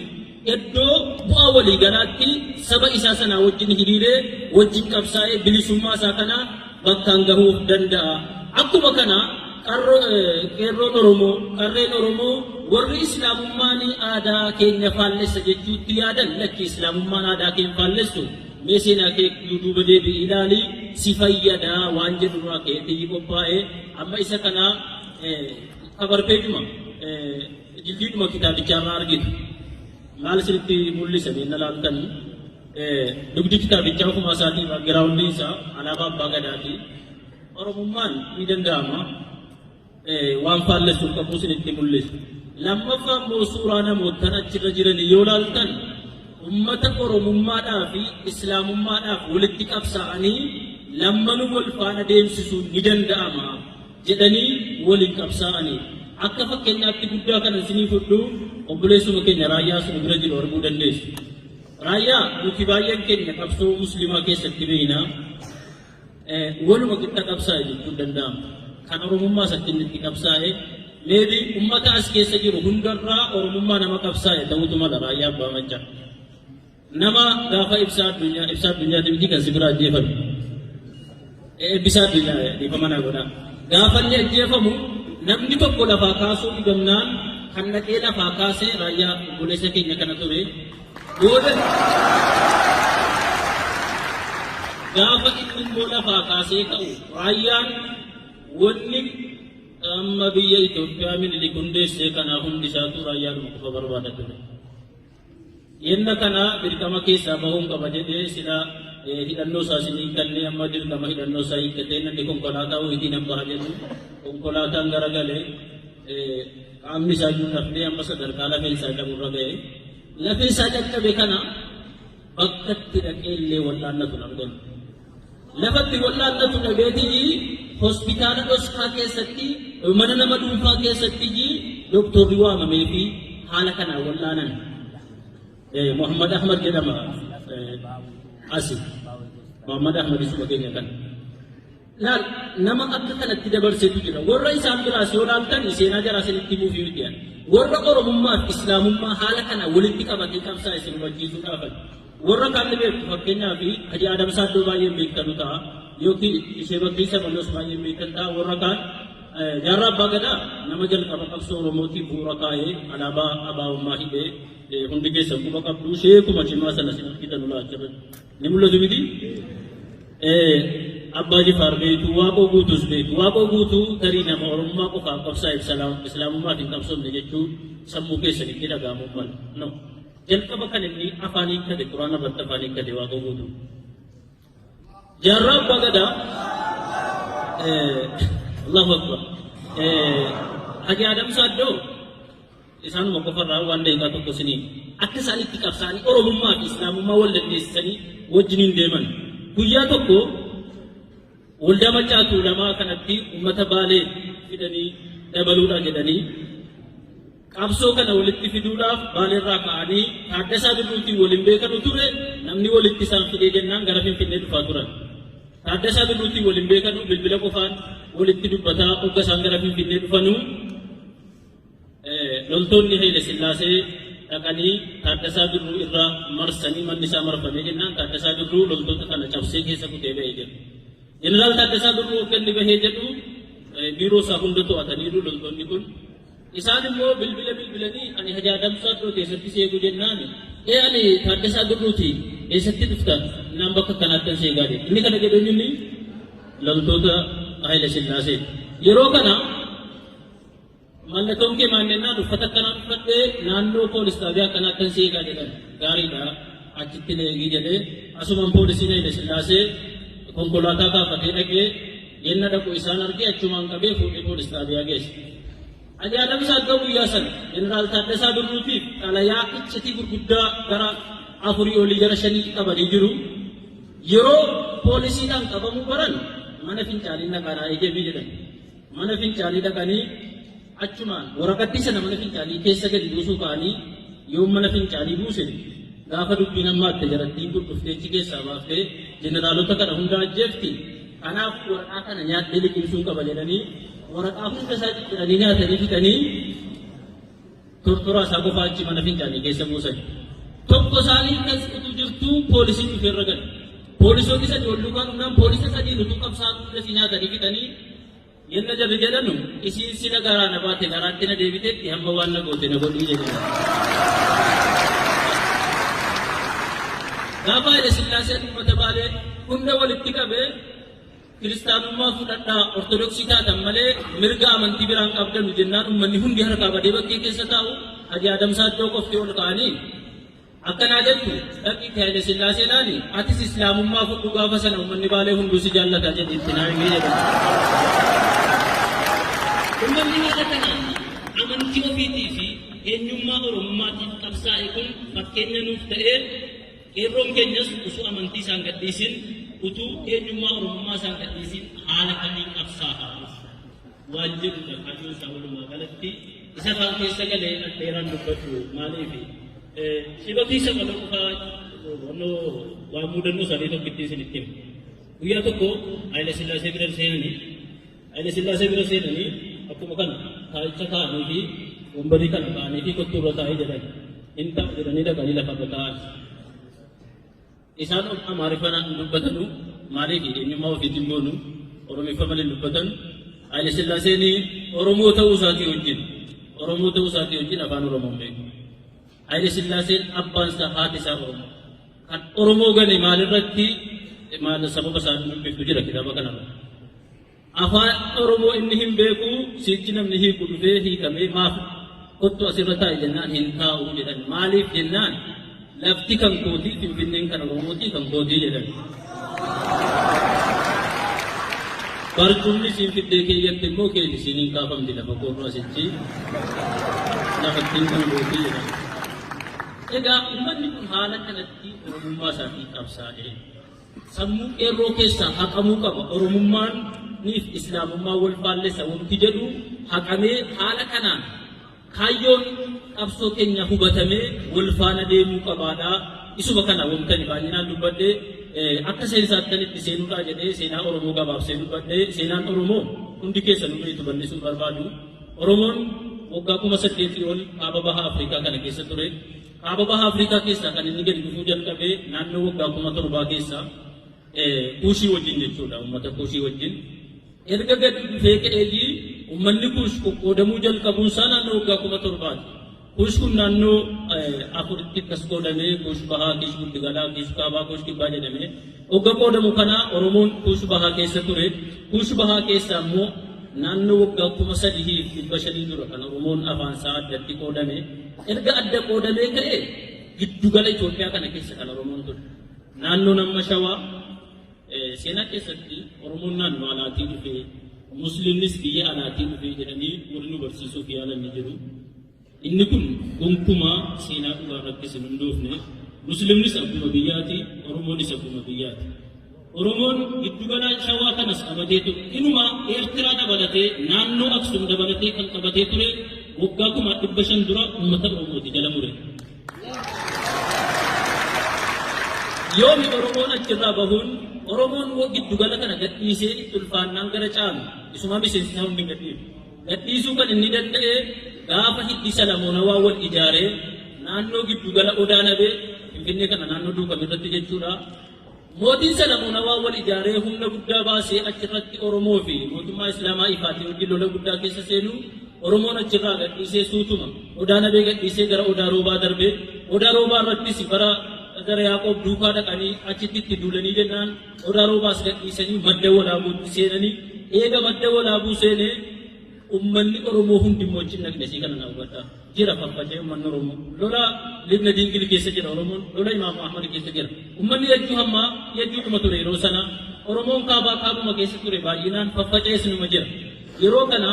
iddoo bu'aa waliigalaatti saba isaa sanaa wajjin hiriiree wajjin qabsaa'ee bilisummaa isaa kana bakkaan gahuuf danda'a. Akkuma kana qeerroon Oromoo, qarreen Oromoo warri Islaamummaan aadaa keenya faallessa jechuutti yaadan lakki Islaamummaan aadaa keenya faallessu mee seenaa kee duuba deebi'i ilaali si fayyada waan jedhu irraa ka'ee xiyyi qophaa'e amma isa kana cover page-uma jildiidhuma kitaabichaa irraa argitu. Maal isinitti mul'isa mee na laaltanii? Dugdi kitaabichaa ofuma isaatii background-iin isaa alaabaa abbaa gadaati. Oromummaan ni danda'ama. Waan faallessuuf qabu isinitti mul'isa. Lammaffaa immoo suuraa namootan achirra jiranii yoo laaltan ummata Oromummaadhaa fi Islaamummaadhaaf walitti qabsaa'anii lammanuu wal faana deemsisuun ni danda'ama jedhanii waliin qabsaa'anii. Akka fakkeenyaatti guddaa kana isinii fudhu obboleessuma keenya Raayyaa sun bira jiru arguu dandeessu. Raayyaa nuti baay'een keenya qabsoo musliimaa keessatti beekna. Waluma qixa qabsaa'e jechuun danda'ama. Kan Oromummaa isatti inni itti qabsaa'e maybe ummata as keessa jiru hundarraa Oromummaa nama qabsaa'e ta'utu mala Raayyaa Abbaa Maccaa. Nama gaafa ibsaa addunyaa ibsaa addunyaati miti kan si bira ajjeefame. Eebbisaa addunyaa dhiifama naa godhaa. Gaafa inni ajjeefamu namni tokko lafaa kaasuu dhibamnaan kan dhaqee lafaa kaasee Raayyaa obboleessa keenya kana ture. Booda gaafa inni immoo lafaa kaasee ka'u Raayyaan wanni amma biyya Itoophiyaa Minilik hundeessee kanaa hundi isaatu Raayyaadhuma qofa barbaada ture. Yenna kana dirqama keessaa bahuun qaba jedhee sila hidhannoo isaa isin hiikkannee amma dirqama hidhannoo isaa hiikkatee namni konkolaataa wayiitiin nan baha jedhu konkolaataan garagalee qaamni isaa iyyuu lafnee amma sadarkaa lafeen isaa caburra ga'e. Lafee isaa caccabe kana bakka itti dhaqee illee wal'aannatu hin arganne. Lafatti wal'aannatu dhabeetii hospitaala dhoskaa keessatti mana nama dhuunfaa keessatti doktorri waamamee fi haala kanaan wal'aanan. Muhammad Ahmad jedhama asi. Muhammad Ahmad isuma keenya kana. Laal nama akka kanatti dabarsetu jira. Warra isaan biraas yoo laaltan seenaa jaraa isinitti himuuf miti. Warra Oromummaa fi Islaamummaa haala kana walitti qabatee qabsaa isin hubachiisuudhaaf. Warra kaan ni beektu fakkeenyaaf Haji Adam Saaddoo baay'een beektanu ta'a. Yookiin ishee Bakrii Saballoos baay'een beektan ta'a. Warra kaan Jaarraa Abbaa Gadaa nama jalqaba qabsoo Oromootiif bu'uura kaa'ee alaabaa abaa'ummaa hidhee hundi keessan quba qabdu sheekuma cimaa sana isin argitan ulaa achirratti. Ni mul'atu miti? Abbaa Jifaar beektu, Waaqoo Guutuus beektu. Waaqoo Guutuu tarii nama Oromummaa qofaaf qabsaa'e Islaamummaaf hin qabsoomne jechuun sammuu keessanitti dhaga'amuu mala. No. Jalqaba kan inni afaan hiikkate Quraana irratti afaan hiikkate Waaqoo Guutuu. Jaarraa Abbaa Gadaa Allahu Akbar. Haji Adam Saaddoo isaanuma qofarraa waan daqiiqaa tokko isinii akka isaan itti qabsaa'anii Oromummaa fi Islaamummaa wal dandeessisanii wajjiniin deeman. Guyyaa tokko waldaa Maccaa Tuulamaa kanatti uummata Baalee fidanii dabaluudha jedhanii qabsoo kana walitti fiduudhaaf Baaleerraa ka'anii Taaddasaa Birruutiin waliin beekanu ture namni walitti isaan fidee jennaan gara Finfinnee dhufaa turan. Taaddasaa Birruutiin waliin beekanu bilbila qofaan walitti dubbataa hogga isaan gara Finfinnee dhufanuu loltoonni Haile Sillaasee dhaqanii Taaddasaa Birruu irra marsanii manni isaa marfamee jennaan Taaddasaa Birruu loltoota kana cabsee keessa kutee ba'ee jira. Jeneraal Taaddasaa Birruu hogga inni bahee jedhu biiroo isaa hunda to'ataniiru loltoonni kun. Isaan immoo bilbila bilbilanii ani Haji Adam Saaddoo keessatti si eegu jennaan ee ani Taaddasaa Birruuti eessatti dhufta naan bakka kanaatti si eegaa jedhe. Inni kana jedhu eenyunni loltoota Haile Sillaasee. Yeroo kana mallattoon kee maal jennaan uffata akkanaa uffadhee naannoo poolis xaabiyaa akkanaatti si eegaa jedhan gaariidha achitti na eegii jedhee asumaan poolisiin Haile Sillaasee konkolaataa kaafatee dhaqee yenna dhaqu isaan argee achumaan qabee fuudhee poolis xaabiyaa geesse. Haji Adam Saaddoo guyyaa sana Jeneraal Taaddasaa Birruutiif xalayaa iccitii gurguddaa gara afurii olii gara shanii qabanii jiru. Yeroo poolisiidhaan qabamuu baran mana fincaanii naqanaa eegamii jedhan. Mana fincaanii dhaqanii Achumaan waraqattii sana mana fincaanii keessa gadi buusuu ka'anii yoo mana fincaanii buuse gaafa dubbiin ammaatte jarattiin kun dhuftee achi keessaa baaftee jeneraalota kana hunda ajjeefti. Kanaaf waraqaa kana nyaadhee liqimsuun qaba jedhanii waraqaa hunda isaa cicciranii nyaatanii fixanii tortoraa isaa qofaa achi mana fincaanii keessa buusan. Tokko isaanii akkas utuu jirtuu poolisiin dhufee irra gale. Poolisoonni sadii ol duukaa dhufnaan poolisa sadiin utuu qabsaa'an hunda isii nyaatanii fixanii yenna jarri jedhanu isiin sila garaa na baate garaatti na deebiteetti hamma waan na goote na godhii jedhan. Gaafa Haile Sillaaseen uummata Baalee hunda walitti qabee Kiristaanummaa fudhadhaa Ortodoksii taatan malee mirga amantii biraan qabdanu jennaan uummanni hundi harkaa badee bakkee keessa taa'u Haji Adam Saaddoo qofti ol ka'anii akkanaa jettu dhaqiitti Haile Sillaasee ilaali atis Islaamummaa fudhu gaafa sana uummanni Baalee hunduu si jaallata jedhi itti naa himee jedhan. Uummanni haala kanaan amantii ofiitii fi eenyummaa Oromummaatiif qabsaa'e kun fakkeenya nuuf ta'ee Qeerroon keenyas osoo amantii isaan gadhiisin, utuu eenyummaa Oromummaa isaan gadhiisin haala kamiin qabsaa'a waan jedhudha kaayyoon isaa walumaa galatti. Isa afaan keessa galee dheeraan dubbadhu maaliifi shibatii saba qofaa waan mudannoo isaanii tokkittiin isinitti hima. Guyyaa tokko Haayile Sillaasee bira seenanii Haayile Sillaasee bira seenanii akkuma kana taa'icha kaa'anii fi wambarii kana kaa'anii fi kottuu irra taa'ee jedhan. Hin ta'u jedhanii dhaqanii lafarra taa'an. Isaan Amaariffaan hin dubbatanu maaliif eenyummaa ofiitiin boonu Oromiffa malee hin dubbatan. Haayile Sillaaseen Oromoo ta'uu isaatii wajjin Oromoo ta'uu isaatii wajjin afaan Oromoo hin beeku. Haayile Sillaaseen abbaan isaa haati isaa Oromoo. Kan Oromoo gane maalirratti maal sababa isaa dubbiftu jira kitaaba kanarra. Afaan Oromoo inni hin beeku siichi namni hiiku dhufee hiikamee maaf kottu asirra taa'i jennaan hin taa'u jedhan. Maaliif jennaan lafti kan kootii Finfinneen kan Oromootii kan kootii jedhan. Barcumni siin fiddee keeyyatte immoo keeti siin hin kaafamti lafa koorraa sichi lafattiin kan kootii jedhan. Egaa uummanni kun haala kanatti Oromummaa isaatii qabsaa'ee sammuu qeerroo keessaa haqamuu qaba. Oromummaan niif Islaamummaan wal faallessa wanti jedhu haqamee haala kanaan kaayyoon qabsoo keenya hubatamee wal faana deemuu qabaadha. Isuma kana wantani baay'inaan dubbadhe akka seensaattan itti seenuudhaa jedhee seenaa Oromoo gabaabsee dubbadhe. Seenaan Oromoo hundi keessanuu beektu bal'isuun barbaadu. Oromoon waggaa 8000 ol kaaba baha Afrikaa kana keessa ture. Kaaba baha Afrikaa keessaa kan inni gadi dhufuu jalqabe naannoo waggaa 7000 keessa Kuushii wajjin jechuudha, uummata Kuushii wajjin. Erga gadi dhufee ka'eetii uummanni Kuush qoqqoodamuu jalqabuun isaa naannoo waggaa 7000ti. Kuush kun naannoo afuritti akkas qoodamee Kuush bahaa, Kuush giddugalaa, Kuush kaabaa, Kuush kibbaa jedhamee. Hogga qoodamu kana Oromoon Kuush bahaa keessa ture. Kuush bahaa keessaa immoo naannoo waggaa 3500 dura kan Oromoon afaan isaa addatti qoodame. Erga adda qoodamee ka'e giddugala Itoophiyaa kana keessa kan Oromoon ture. Naannoon amma Shawaa seenaa keessatti Oromoon naannoo alaatii dhufee Musliimnis biyya alaatii dhufee jedhanii warri nu barsiisuuf yaalan ni jiru. Inni kun gonkumaa seenaa dhugaa irrattis hin hundoofne. Musliimnis abbuma biyyaati, Oromoonis abbuma biyyaati. Oromoon giddugala Shawaa kanas qabatee ture. Inuma Eertiraa dabalatee naannoo Aksum dabalatee kan qabatee ture waggaa 500,000 dura uummata Oromooti jala mure. Yoomi Oromoon achirraa bahuun Oromoon giddugala kana gadhiisee itti ulfaannaan gara caalu isuma miseensi isaa hundi hin gadhiifne. Gadhiisuu kan inni danda'e gaafa hiddi Salamoonawaa wal ijaaree naannoo giddugala Odaa Nabee Finfinnee kana naannoo Duukam irratti jechuudha. Mootiin Salamoonawaa wal ijaaree humna guddaa baasee achirratti Oromoo fi mootummaa Islaamaa Ifaatii wajjin lola guddaa keessa seenu Oromoon achirraa gadhiisee suutuma Odaa Nabee gadhiisee gara Odaa Roobaa darbe. Odaa Roobaa irrattis bara Zara Yaaqoob duukaa dhaqanii achitti itti duulanii jennaan Odaa Roobaas gadhiisanii Madda Walaabuutti seenanii eega Madda Walaabuu seenee ummanni Oromoo hundi immoo achi hin dhaqne isii kana na hubadhaa. Jira faffaca'ee ummanni Oromoo. Lola Libna Dingil keessa jira Oromoon, lola Imaamu Ahmad keessa jira. Ummanni Yajjuu hamma Yajjuudhuma ture yeroo sana. Oromoon kaabaa kaabuma keessa ture baay'inaan faffaca'ees numa jira. Yeroo kana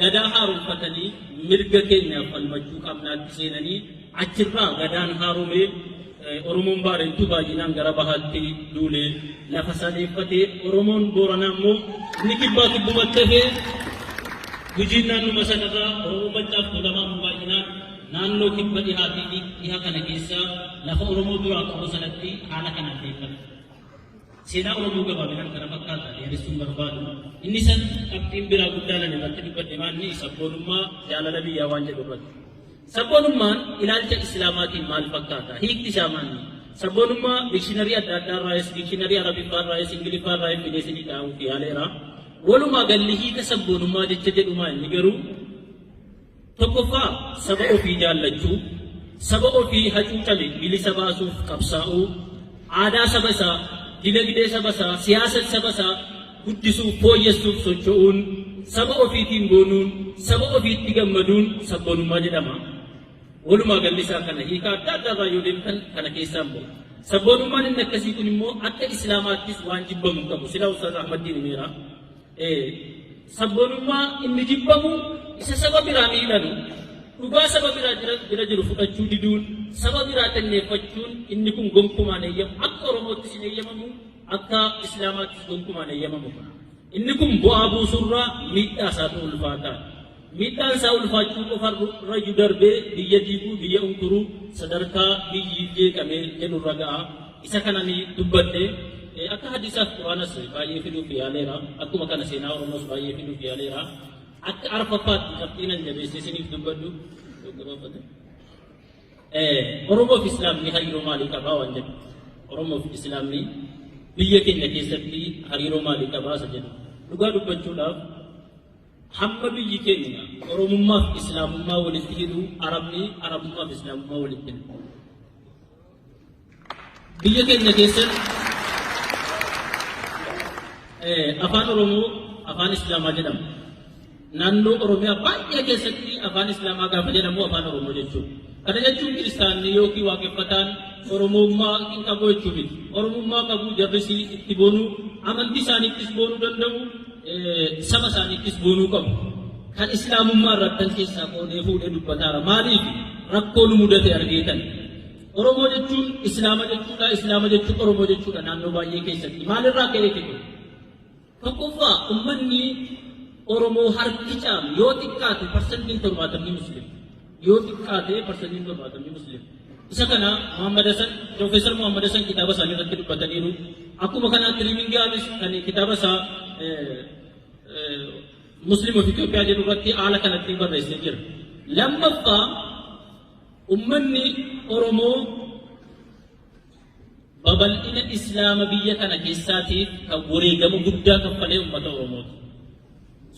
Gadaa haaromfatanii mirga keenyaaf falmachuu qabnaatti seenanii achirraa Gadaan haaromee Oromoon Baarentuu baay'inaan gara bahaatti duulee lafa isaa deeffatee Oromoon Booranaa immoo inni kibbaa kibbumatti hafee. Gujiin naannuma sanarraa Oromoo Maccaaf Tuulamaa immoo baay'inaan naannoo kibba dhihaatii fi dhiha kana keessa lafa Oromoo duraan qabu sanatti haala kanaan deeffate. Seenaa Oromoo gabaabinaan kana fakkaata dheeressuun barbaadu. Inni san qabxiin biraa guddaan ani irratti dubbadhe maanni sabboonummaa jaalala biyyaa waan jedhu irratti. Sabboonummaan ilaalcha Islaamaatiin maal fakkaata? Hiikti isaa maali? Sabboonummaa dictionary adda addaa irraayis, dictionary Arabiffaa irraayis, Ingiliffaa irraayis fidee isinii kaa'uuf yaaleera. Walumaa galli hiika sabboonummaa jecha jedhumaa inni garuu tokkoffaa saba ofii jaallachuu, saba ofii hacuucame bilisa baasuuf qabsaa'uu, aadaa saba isaa, dinagdee saba isaa, siyaasa saba isaa guddisuuf fooyyessuuf socho'uun, saba ofiitiin boonuun, saba ofiitti gammaduun sabboonummaa jedhama. Walumaa galli isaa kana hiika adda addaa irraa yoo deemtan kana keessaan bahu. Sabboonummaan inni akkasii kun immoo akka Islaamaattis waan jibbamu hin qabu. Sila Ustaaz Ahmaddiin himeera. Sabboonummaa inni jibbamu isa saba biraa miidhanu dhugaa saba biraa bira jiru fudhachuu diduun saba biraa xinneeffachuun inni kun gonkumaan eeyyamu akka Oromoottis hin eeyyamamu akka Islaamaattis gonkumaan eeyyamamu. Inni kun bu'aa buusurraa miidhaa isaatu ulfaataa. Miidhaan isaa ulfaachuu qofarrayyuu darbee biyya diiguu, biyya unkuruu sadarkaa biyyi jeeqamee jedhurra ga'a. Isa kana ni dubbadhe. Akka hadiisaaf Quraanas baay'ee fiduuf yaaleera. Akkuma kana seenaa Oromoos baay'ee fiduuf yaaleera. Akka arfaffaatti qabxiin an jabeessee isiniif dubbadhu. Oromoof Islaamni hariiroo maalii qabaa waan jedhu. Oromoof Islaamni biyya keenya keessatti hariiroo maalii qabaa isa jedhu. Dhugaa dubbachuudhaaf hamma biyyi keenya Oromummaaf Islaamummaa walitti hidhu Arabni Arabummaaf Islaamummaa walitti hidhu. Biyya keenya keessatti afaan Oromoo afaan Islaamaa jedhama. Naannoo Oromiyaa baay'ee keessatti afaan Islaamaa gaafa jedhamu afaan Oromoo jechuudha. Kana jechuun kiristaanni yookiin waaqeffataan Oromummaa hin qabu jechuu miti. Oromummaa qabu jarrisi itti boonuu, amantii isaaniittis boonuu danda'u, saba isaaniittis boonuu qabu. Kan Islaamummaa irrattan keessaa qoodee fuudhee dubbataara. Maaliif rakkoo nu mudate argeetan. Oromoo jechuun Islaama jechuudha, Islaama jechuun Oromoo jechuudha naannoo baay'ee keessatti. Maalirraa ka'eeti kun? Tokkoffaa ummanni Oromoo harki caalu yoo xiqqaate 70% Musliima. Yoo xiqqaate 70% Musliima. Isa kana Muhammad Hassan, Piroofeesar Muhammad Hassan kitaaba isaanii irratti dubbataniiru. Akkuma kana Tiriimingaamis kan kitaaba isaa Muslim of Itoophiyaa jedhu irratti haala kanatti barreessee jira. Lammaffaa ummanni Oromoo babal'ina Islaama biyya kana keessaatiif kan wareegama guddaa kaffalee ummata Oromooti.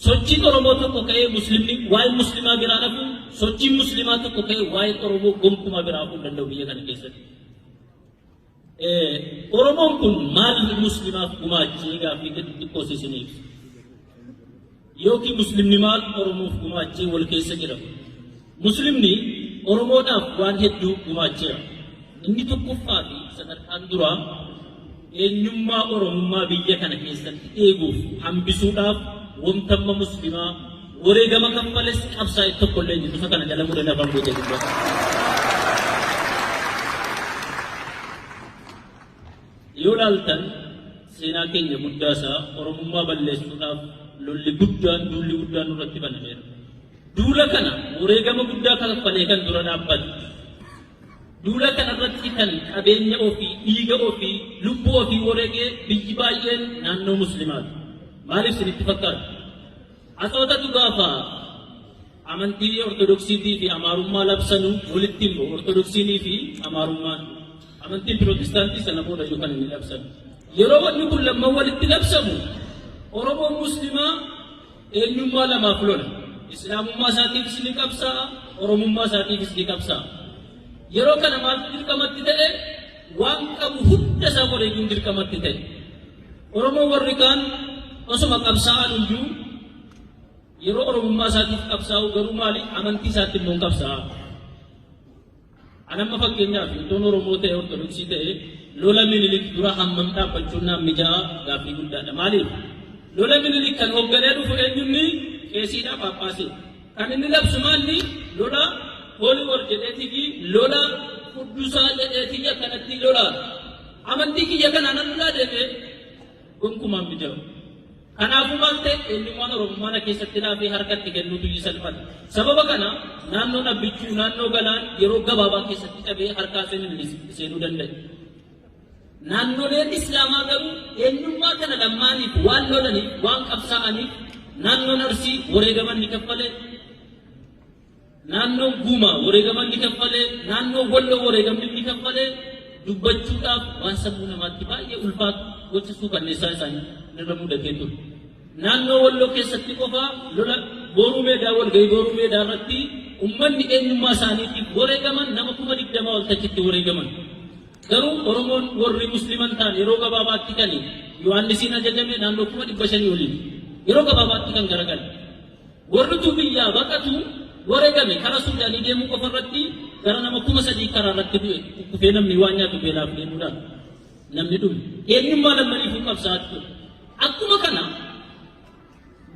Sochiin Oromoo tokko ka'ee Muslimni waa'ee Muslimaa biraa nafu, sochiin Muslimaa tokko ka'ee waa'ee Oromoo gonkumaa biraa hafuu hin danda'u biyya kana keessatti. Oromoon kun maal Muslimaaf gumaachee gaaffii jedhu xiqqoo isin ibsa. Yookiin Muslimni maal Oromoof gumaachee wal keessa jira. Muslimni Oromoodhaaf waan hedduu gumaacheera. Inni tokkoffaa fi sadarkaan duraa eenyummaa Oromummaa biyya kana keessatti eeguuf hambisuudhaaf wamtamma Muslimaa wareegama kaffales qabsaa'e tokko illee hin jiru. Isa kana jala muree lafaan guutee dubbata. Yoo laaltan seenaa keenya guddaa isaa Oromummaa balleessuudhaaf lolli guddaan duulli guddaan nurratti banameera. Duula kana wareegama guddaa kaffalee kan dura dhaabbate. Duula kanarratti kan qabeenya ofii, dhiiga ofii, lubbuu ofii wareegee biyyi baay'een naannoo Muslimaati. Maaliif isinitti fakkaata? Atsootatu gaafa amantii Ortodoksiitii fi Amaarummaa labsanu walitti hin bu'u. Ortodoksiinii fi Amaarummaan. Amantiin Pirootestaantii sana booda iyyuu kan inni labsame. Yeroo wanni kun lamman walitti labsamu Oromoon Muslimaa eenyummaa lamaaf lola. Islaamummaa isaatiifis ni qabsaa'a, Oromummaa isaatiifis ni qabsaa'a. Yeroo kana maaltu dirqamatti ta'e? Waan qabu hunda isaa wareeguun dirqamatti ta'e. Oromoon warri kaan osuma qabsaa'an iyyuu yeroo Oromummaa isaatiif qabsaa'u garuu maali amantii isaatti immoo hin qabsaa'a. An amma fakkeenyaaf utuun Oromoo ta'e Ortodoksii ta'e lola Minilik dura hammam dhaabbachuun naan mija'a gaaffii guddaadha. Maaliif? Lola Minilik kan hoogganee dhufu eenyunni qeesiidha Phaaphaasii. Kan inni labsu maalli lola Holy War jedheetii fi lola quddusaa jedheetii akkanatti lola. Amantii kiyya kanaan nan lolaa deeme gonkumaan mijaa'u. Kanaafuu maal ta'e eenyummaan Oromummaa na keessatti laafee harkatti kennuutu iyyuu salphate. Sababa kana naannoon Abbichuu naannoo Galaan yeroo gabaabaa keessatti cabee harkaa seenuu danda'e. Naannoleen Islaamaa garuu eenyummaa kana lammaaniif waan lolaniif waan qabsaa'aniif naannoon Arsii wareegaman ni kaffale. Naannoon Guumaa wareegaman ni kaffale. Naannoon Walloo wareegamni ni kaffale. Dubbachuudhaaf waan sammuu namaatti baay'ee ulfaatu gocha suukanneessaa isaanii irra mudatee ture. Naannoo Walloo keessatti qofa lola Booruu Meedaa walgahii Booruu Meedaa irratti uummanni eenyummaa isaaniitiif wareegaman nama 20,000 ol tachitti wareegaman. Garuu Oromoon warri Musliman ta'an yeroo gabaabaatti kan Yohaannisiin ajajame naannoo 500,000 oliin yeroo gabaabaatti kan garagale. Warri utuu biyyaa baqatu wareegame kara Suudaanii deemuu qofa irratti gara nama 3,000 karaa irratti du'e kukkufee namni waan nyaatu beelaaf deemuudhaan namni dhume. Eenyummaa lammaniifuu qabsaa'aa ture. Akkuma kana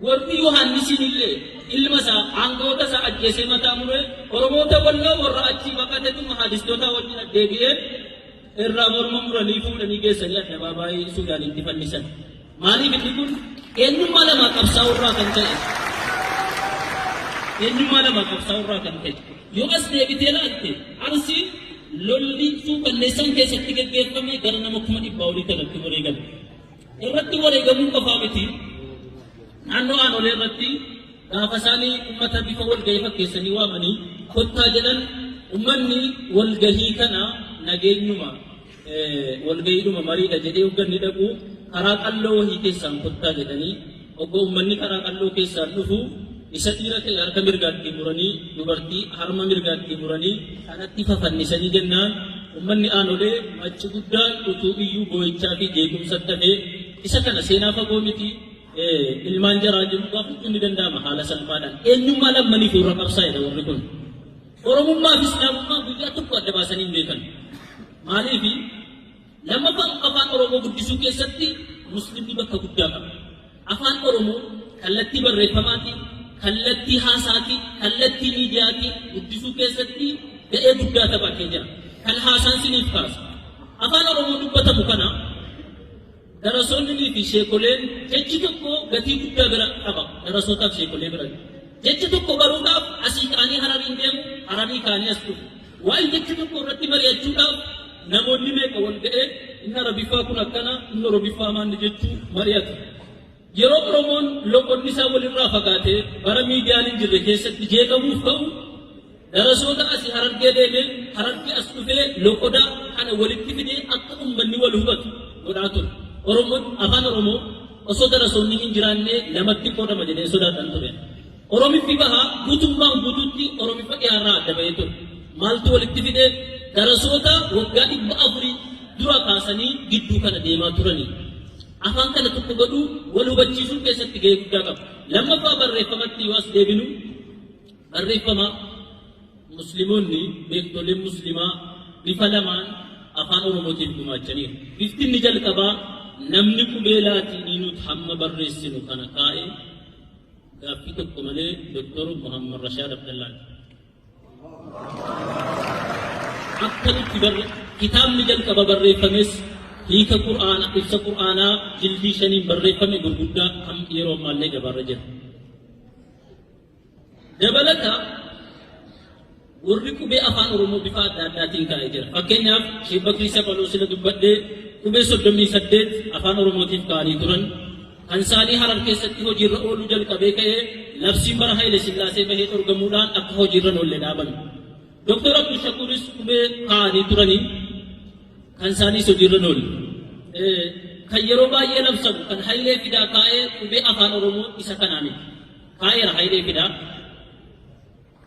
warri Yohaannisiin illee ilma isaa aangawoota isaa ajjeesee mataa muree Oromoota Walloo warra achii baqatetu mahadistoota wajjin deebi'ee irraa morma muranii fuudhanii geessanii addabaabaayii Suudaanitti fannisan. Maaliif inni kun eenyummaa lamaa qabsaa'uu irraa kan ka'e? Eenyummaa lamaa qabsaa'uu irraa kan ka'e. Yoo as deebitee laatte Arsiin lolli suukanneessaan keessatti gaggeeffame gara nama 100,000 olii irratti wareegame. Irratti wareegamuu qofaa miti. Naannoo aanolee irratti gaafa isaanii uummata bifa walgahii fakkeessanii waamanii kottaa jedhan uummanni walgahii kana nageenyuma walgahiidhuma mariidha jedhee hogganni dhaqu karaa qalloo wahii keessaan kottaa jedhanii oggo uummanni karaa qalloo keessaan dhufu isa dhiira ta'e harka mirgaatti muranii dubartii harma mirgaatti muranii kanatti fafannisanii jennaan uummanni aanolee macci guddaan utuu iyyuu boo'ichaa fi jeequmsatti hafee isa kana seenaa fagoo miti ilmaan jaraa jiru gaafachuun ni danda'ama haala salphaadhaan. Eenyummaa lammaniif warra qabsaa'edha warri kun. Oromummaa fi Islaamummaa guyyaa tokko adda baasanii hin beekan. Maaliif lammaffaan afaan Oromoo guddisuu keessatti Muslimni bakka guddaa qaba. Afaan Oromoo kallattii barreeffamaatiin, kallattii haasaatiin, kallattii miidiyaatiin guddisuu keessatti ga'ee guddaa taphatee jira. Kan haasaan siniif kaasa. Afaan Oromoo dubbatamu kana darasoonnii fi sheekoleen jechi tokko gatii guddaa bira qaba. Darasootaaf sheekolee bira. Jechi tokko baruudhaaf asii ka'anii Harariin deemu, Hararii ka'anii as dhufu. Waa'ee jechi tokko irratti mari'achuudhaaf namoonni meeqa wal ga'ee inni Arabiffaa kun akkana, inni Oromiffaa maanni jechuu mari'atu. Yeroo Oromoon loqonni isaa walirraa fagaatee bara miidiyaan hin jirre keessatti jeeqamuuf ka'u darasoota asii Harargee deemee Harargee as dhufee loqoda kana walitti fidee akka uummanni wal hubatu godhaa ture. Oromoon afaan Oromoo osoo darasoonni hin jiraanne lamatti qoodama jedhee sodaatan ture. Oromiffi bahaa guutummaan guutuutti Oromiffa dhiyaarraa adda bahee ture. Maaltu walitti fidee darasoota waggaa 400 dura kaasanii gidduu kana deemaa turanii. Afaan kana tokko godhuu wal hubachiisuu keessatti gahee guddaa qaba. Lammaffaa barreeffamatti yoo as deebinu barreeffama Musliimonni beektoleen Musliimaa bifa lamaan afaan Oromootiif gumaachaniiru. Bifti inni jalqabaa namni qubee laatiinii nuti hamma barreessinu kana kaa'e gaaffii tokko malee Dr. Muhammad Rashaad Abdallaati. Akka nuti barre kitaabni jalqaba barreeffames hiika Qur'aana ibsa Qur'aanaa jildii shaniin barreeffame gurguddaa kan yeroo ammaallee gabaarra jira. Dabalata warri qubee afaan Oromoo bifa adda addaatiin kaa'ee jira. Fakkeenyaaf Sheek Bakrii Saphaloo sila dubbadhee qubee 38 afaan Oromootiif kaa'anii turan. Kan isaanii Harar keessatti hojiirra ooluu jalqabee ka'ee labsiin bara Haile Sillaasee bahee dhorgamuudhaan akka hojiirra hin oolle dhaabame. Dr. Abdul Shakuuris qubee kaa'anii turanii kan isaaniis hojiirra hin oolle. Kan yeroo baay'ee labsamu kan Hayilee Fidaa kaa'ee qubee afaan Oromoo isa kanaani. Kaa'eera Hayilee Fidaa.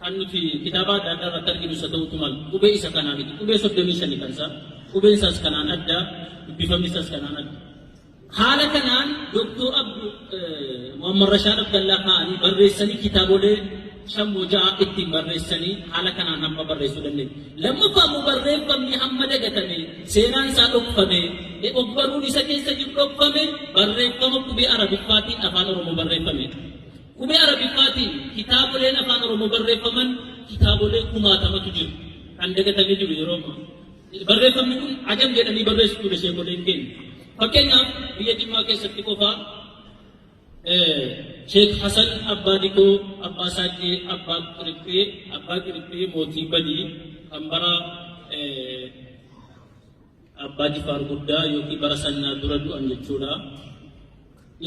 Kan nuti kitaaba adda addaa irratti arginu isa ta'utu mala. Qubee isa kanaa miti. Qubee 35 kan isaa. Qubeen isaas kanaan adda. Dubbifamni isaas kanaan adda. Haala kanaan Dr. Abdu Muhammad Rashaad Abdallaa kaa'anii barreessanii kitaabolee shan moo ja'a ittiin barreessanii haala kanaan hamma barreessuu dandeenya. Lammaffaa immoo barreeffamni hamma dagatame seenaan isaa dhokfame ogbarruun isa keessa jiru dhokfame barreeffama qubee Arabiffaatiin afaan Oromoo barreeffame. Qubee Arabiffaatiin kitaaboleen afaan Oromoo barreeffaman kitaabolee kumaatamatu jiru. Kan dagatamee jiru yeroo ammaa. Barreeffamni kun ajam jedhanii barreessu ture sheekoleen keenya. Fakkeenyaaf biyya Jimmaa keessatti qofaa Sheek Hasan Abbaa Dikoo Abbaa Saaqqee Abbaa Qiriphee Abbaa Qiriphee Mootii Badii kan bara Abbaa Jifaar Guddaa yookiin bara sannaa dura du'an jechuudha.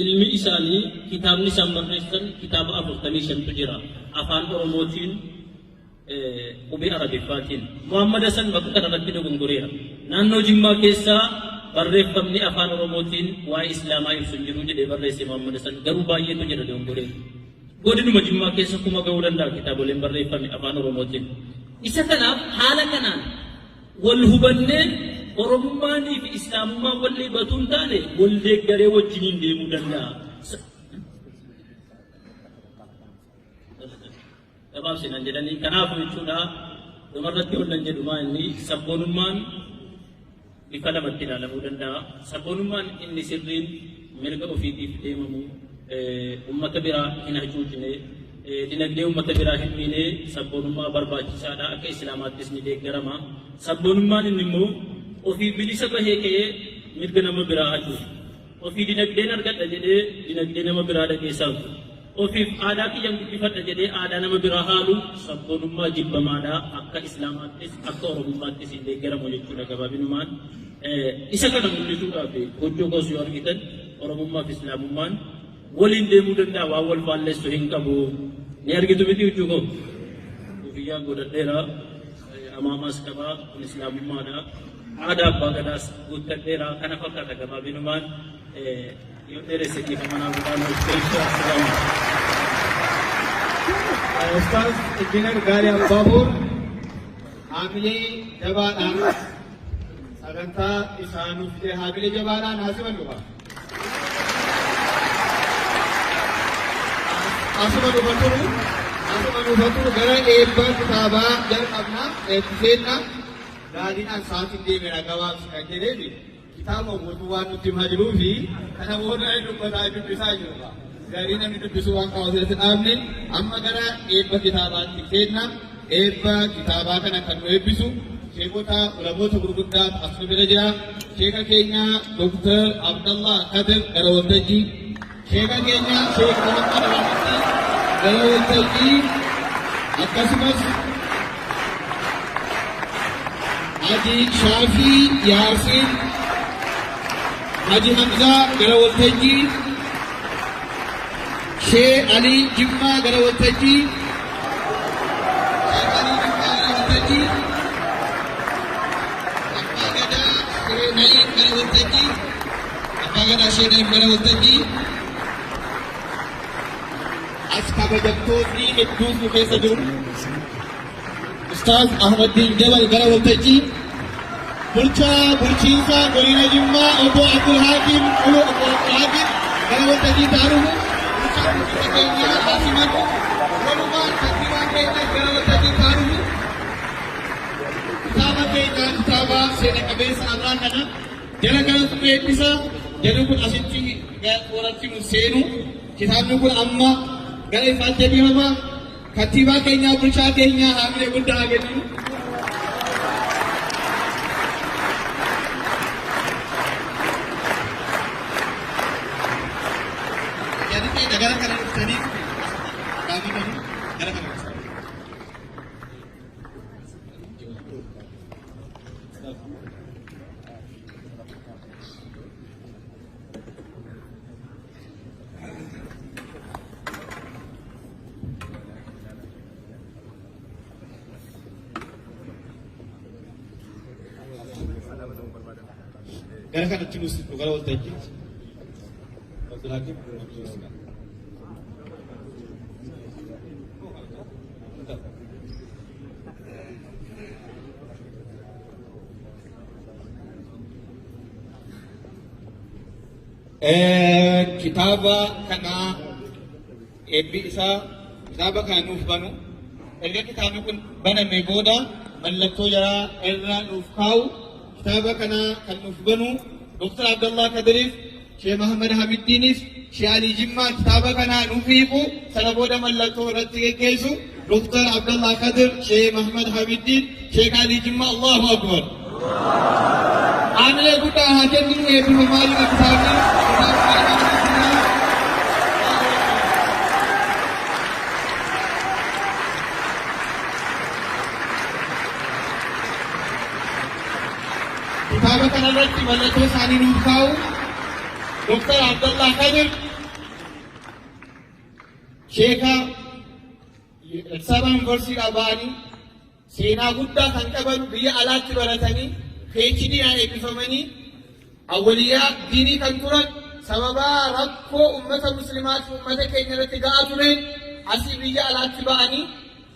Ilmi isaanii kitaabni isaan barreessan kitaaba 45tu jira. Afaan Oromootiin qubee Arabiffaatiin. Muhammad Hasan bakka kanarratti dogongoreera. Naannoo Jimmaa keessaa barreeffamni afaan Oromootiin waa'ee Islaamaa ibsu hin jiru jedhee barreesse Muhammad Hasan. Garuu baay'eetu jira dogongoreera. Godinuma Jimmaa keessa kuma ga'uu danda'a kitaaboleen barreeffame afaan Oromootiin. Isa kanaaf haala kanaan wal hubannee Oromummaanii fi Islaamummaan wal dhiibatu hin taane wal deeggaree wajjiniin deemuu danda'a. Gabaabsinan jedhanii kanaafuu jechuudha dhumarratti ol nan jedhu maa inni sabboonummaan bifa lamatti ilaalamuu danda'a. Sabboonummaan inni sirriin mirga ofiitiif deemamu ummata biraa hin hacuucne dinagdee ummata biraa hin miine sabboonummaa barbaachisaadha akka islaamaattis ni deeggarama. Sabboonummaan inni immoo ofii bilisa bahee ka'ee mirga nama biraa hacuucu. Ofii dinagdeen argadha jedhee dinagdee nama biraa dhaqee saamu. Ofiif aadaa kiyyan guddifadha jedhee aadaa nama biraa haalu sabboonummaa jibbamaadha. Akka Islaamaattis akka Oromummaattis hin deeggaramu jechuudha gabaabinumaan. Isa kana mul'isuudhaaf huccuu koos yoo argitan Oromummaa fi Islaamummaan waliin deemuu danda'a waan wal faallessu hin qabu. Ni argitu miti huccuu koo? Kufiyyaan godhadheera. Amaamaas qaba. Kun Islaamummaadha. Aadaa abbaa gadaas guuttadheera. Kana fakkaata gabaabinumaan. Yoo dheeresse dhiifama naa godhaa nuuf galcha.
Ustaaz Injiinar Gaarii Abbaaboor haamilee jabaadhaan sagantaa isaa nuuf fide haamilee jabaadhaan haa simannu qaba. Asuma nufa turu, asuma nufa turu gara eebba kitaabaa jalqabna, eebbiseenna. Gaariidhaan sa'aatiin deemeera gabaabsi kan jedheefi kitaaba guutuu waan nutti himaa jiruu fi kana booda dubbataa dubbisaa jiru. Gaarii namni dubbisuu waan qabu asirratti dhaabne amma gara eebba kitaabaatti seenna. Eebba kitaabaa kana kan nu eebbisu sheekota ulamoota gurguddaa as nu bira jira. Sheeka keenya Dr. Abdallah Kadir gara waltajjii. Sheeka keenya Sheek Muhammad Rafiqii gara waltajjii akkasumas Haji Shaafii Yaasiin Haji Hamzaa gara waltajjii Shee Alii Jimmaa gara waltajjii Sheek Alii Jimmaa gara waltajjii Abbaa Gadaa Shee Na'iim gara waltajjii Abbaa Gadaa Shee Na'iim gara waltajjii As kabajamtootni hedduun nu keessa jiru. Ustaaz Ahmaddiin Jabal gara waltajjii. Bulchaa bulchiinsa godina Jimmaa obbo Abdul Hakim Ulu obbo Abdul Hakim gara waltajjii ta'aa dhufu. Bulchaa bulchiinsa keenyaa haa simatu. Walumaan kantiibaan keenya gara waltajjii ta'aa dhufu. Kitaaba keenya kitaaba seena qabeessa Abraan kana jara kanatu eebbisa. Jarri kun asitti qoratti nu seenu. Kitaabni kun amma gara ifaatti eebbifama. Kantiibaa keenyaa bulchaa keenyaa haamilee guddaa haa kennu. Jarri keenya gara kana dhuftanii gaafatanii gara kana dhuftanii. Gara kanatti nus nu gara waltajjiitti. Abdulhakim. Kitaaba kana eebbi isaa kitaaba kana nuuf banu erga kitaabni kun baname booda mallattoo jaraa irra nuuf kaa'u kitaaba kana kan nuuf banu Dr. Abdallah Kadiriif Sheekh Muhammad Hamiddiinis Sheekh Ali Jimmaa kitaaba kana nuuf hiiku sana booda mallattoo irratti geggeessu Dr. Abdallah Kadir Sheekh Muhammad Hamiddiin Sheekh Ali Jimmaa Allahu Akbar. Aamilee guddaa haa kenninu eebbifamaa jira kitaabni. Kitaaba kanarratti mallattoo isaanii nuuf kaa'u. Dr. Abdallah Kadir, sheeka Addis Ababa Yuunivarsiitiidhaa ba'anii seenaa guddaa kan qaban, biyya alaatti baratanii PhD'dhaan eebbifamanii awwaliyyaa diinii kan turan, sababa rakkoo ummata muslimaa fi ummata keenya irratti ga'aa tureen asii biyya alaatti ba'anii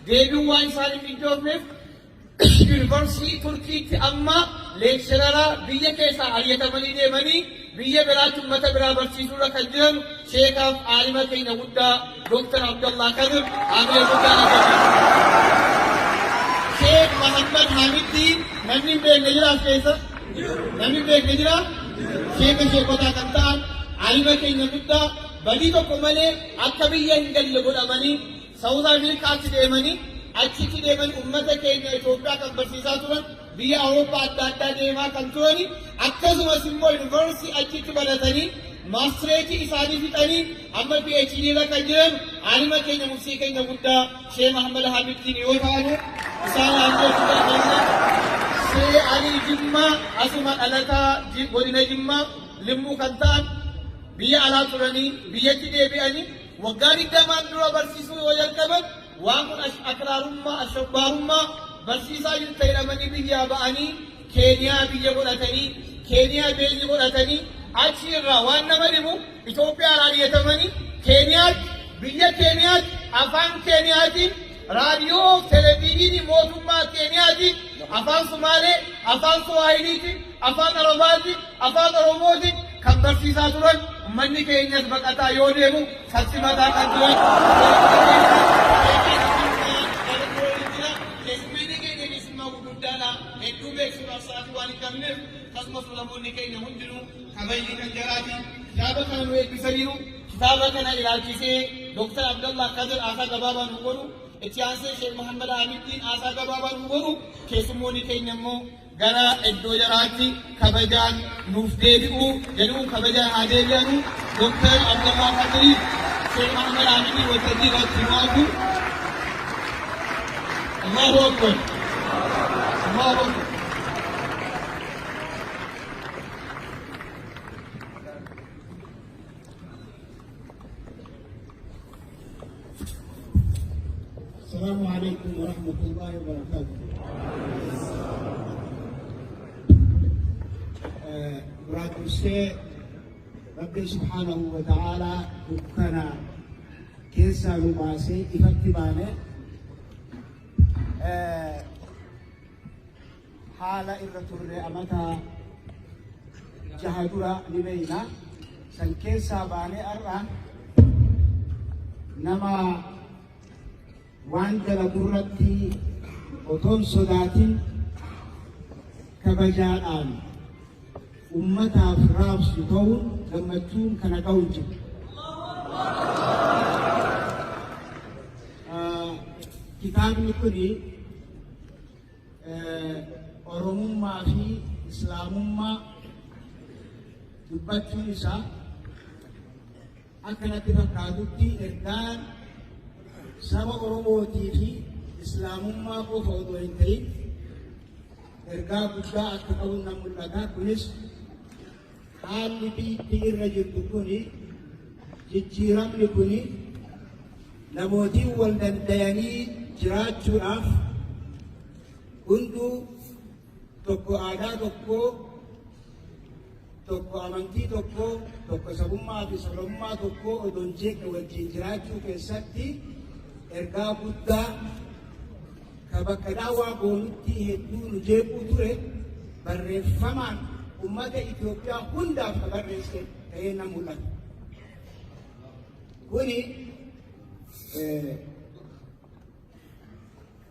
deebiin waan isaaniif hin joofneef, yuunivarsiitii Turkiitti amma lecturer, biyya keessaa ari'atamanii deemanii biyya biraatti ummata biraa barsiisuurra kan jiran sheekaaf aalima keenya guddaa Dr. Abdallah Kadir haamilee guddaa argatan. Sheek Mahammad Hamiddiin namni hin beekne jira as keessa? Namni hin beekne jira? Sheeka sheekotaa kan ta'an, aalima keenya guddaa, badii tokko malee akka biyya hin galle godhamanii South Afrikaatti deemanii, achitti deeman, ummata keenya Itoophiyaa kan barsiisaa turan, biyya Awurooppaa adda addaa deemaa kan turani, akkasumas immoo yuunivarsiitii achitti baratanii maastireetii isaanii fixanii amma PhD irra kan jiran aalima keenya, muftii keenya guddaa Shee Mahammad Hamiddiin yoo ta'anu, isaan haamilee guddaa kenna. Shee Alii Jimmaa, asuma dhalataa godina Jimmaa Limmuu kan ta'an, biyya alaa turanii biyyatti deebi'anii waggaa 20n dura barsiisuu yoo jalqaban, waan kun akraarummaa, ashabbaarummaa barsiisaa jirta jedhamanii biyyaa ba'anii Keeniyaa biyya godhatanii, Keeniyaa base godhatanii, achi irraa waan nama dhibu Itoophiyaa raadiyatamanii Keeniyaatti, biyya Keeniyaatti, afaan Keeniyaatiin, raadiyoo televiiziinii mootummaa Keeniyaatiin, afaan Sumaalee, afaan Suwaahiliitiin, afaan Arabaatiin, afaan Oromootiin kan barsiisaa turan, uummanni keenyas baqataa yoo deemu sassimataa kan turan. Keessummeenya keenya keessummaa gurguddaadha. Hedduu beeksisuudhaaf sa'aatii waan hin qabneef, akkasumas ulamoonni keenya hundinuu kabajni kan jaraati. Kitaaba kana nu eebbisaniiru. Kitaaba kana ilaalchisee Dr. Abdallah Kadir haasaa gabaabaa nu godhu. Itti aansee Sheekh Muhammad Ahmeddiin haasaa gabaabaa nu godhu. Keessummoonni keenya immoo gara iddoo jaraatti kabajaan nuuf deebi'u jedhu, kabajaan haa deebi'anu. Dr. Abdallah Kadiri, Sheekh Muhammad Ahmeddiin waltajjii irratti nu argu. Allahu Akbar. Allahu Akbar.
السلام عليكم ورحمة الله وبركاته. Duraan dursee Rabbi subhaanahu wa ta'aalaa dukkana keessaa nu baasee ifatti baane, haala irra turre amata 6 dura ni beeyna. San keessaa baanee har'a nama waan dalagu irratti otoon sodaatin kabajaadhaan ummataaf raabsu ta'uun gammachuun kana ga'u hin jiru. Kitaabni kuni Oromummaa fi Islaamummaa dubbachuun isaa akka natti fakkaatutti ergaan saba Oromootii fi Islaamummaa qofa otoo hin ta'in ergaa guddaa akka qabu nan mul'ata. Kunis haalli biyyi irra jirtu kuni, jijjiiramni kuni, namootiin wal dandayanii jiraachuudhaaf hunduu tokko aadaa tokko, tokko amantii tokko, tokko sabummaa fi sablammummaa tokko odoo hin jeeqne wajjin jiraachuu keessatti ergaa guddaa ka bakka daawwaa goonutti hedduu nu jeequu ture barreeffamaan ummata Itoophiyaa hundaaf ka barreesse ta'ee na mul'ata. Kuni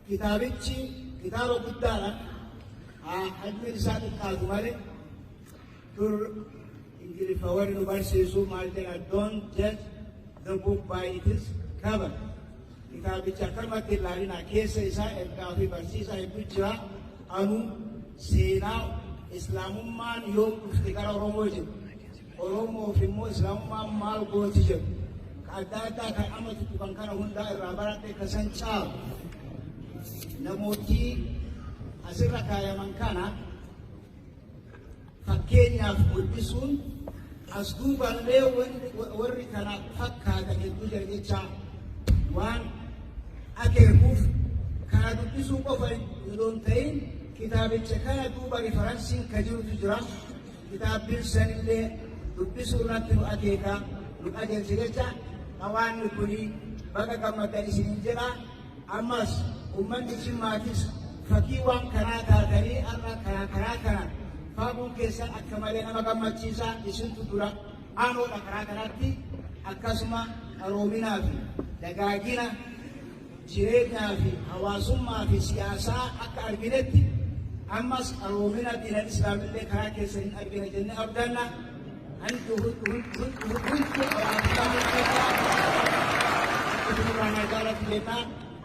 kitaabichi kitaaba guddaadha. Hajmi isaa xiqqaatu malee, dur Ingiliffa warri nu barsiisu maal jedha? "Don't judge the book by its cover." Kitaabicha akkanumatti ilaalinaa, keessa isaa ergaa fi barsiisaa hedduu jira. Anu seenaa Islaamummaan yoom dhufte gara Oromoo jedhu, Oromoof immoo Islaamummaan maal gooti jedhu, ka adda addaa kan amma tuttuqan kana hundaa irraa baradhe. Kasan caalu namootii asirra kaayaman kana
Fakkeenyaaf mul'isuun as duuballee warri kana fakkaatan hedduu jira jecha waan akeekuuf, kana dubbisuu qofa yoo hin ta'in, kitaabicha kana duuba referenceiin ka jirutu jira. Kitaabbiin sanillee dubbisuu irratti nu akeeka, nu qajeelche jecha. Hawaanni kuni baga gammaddan isiniin jedha. Ammas ummanni Jimmaatis fakkii waan karaa taatanii har'a karaa kana faaguun keessan akka malee nama gammachiisa. Isintu dura aanoodha karaa kanatti. Akkasuma qaroominaa fi dagaagina jireenyaa fi hawaasummaa fi siyaasaa akka arginetti, ammas qaroomina diinal islaamillee karaa keessa hin argina jennee abdanna. Hundi isinirraa jaalatu jennaa.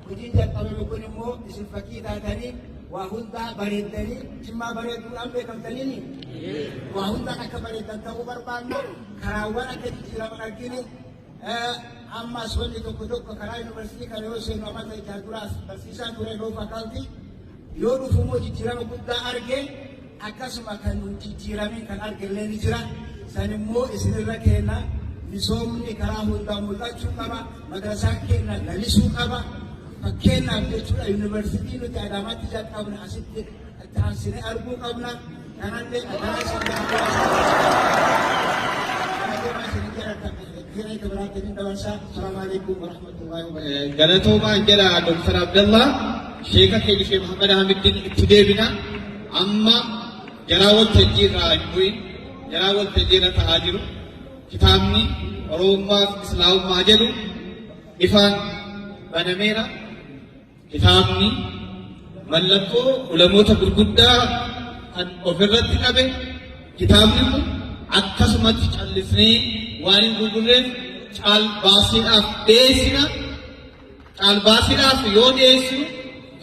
Hojiin jalqabame kun immoo isin fakkii taatanii waa hundaa bareeddanii, Jimmaa bareeduudhaan beekamtaniini waa hundaan akka bareeddan ta'uu barbaanna. Karaawwan akka jijjiiraman argine. Ammas wanni tokko tokko karaa yuunivarsiitii kana yoo seenu, amata ijaa duraas barsiisaa ture, law faculty yoo dhufu immoo jijjiirama guddaa arge. Akkasuma kan jijjiiramin kan argellee ni jira. San immoo isinirra kenna. Misoomni karaa hundaa mul'achuu qaba. Madrasaan keenya lalisuu qaba. Fakkeenyaaf jechuudha, yuunivarsiitii nuti Adaamaatti jalqabne asitti itti aansinee arguu qabna. Kanallee karaa isin السلام عليكم ورحمة الله وبركاته.
Galatoomaan jedha Dr. Abdallah. Sheeka keenya Sheekh Muhammad Ahmeddiin itti deebina. Amma jaraa waltajjii irraa hin bu'in, jaraa waltajjii irra ta'aa jiru. Kitaabni Oromummaa fi Islaamummaa jedhu ifaan banameera. Kitaabni mallattoo ulamoota gurguddaa kan ofirratti qabe, kitaabni kun akkasumatti callisnee waan hin gurgurreef caalbaasiidhaaf dhiyeessina. Caalbaasiidhaaf yoo dhiyeessinu,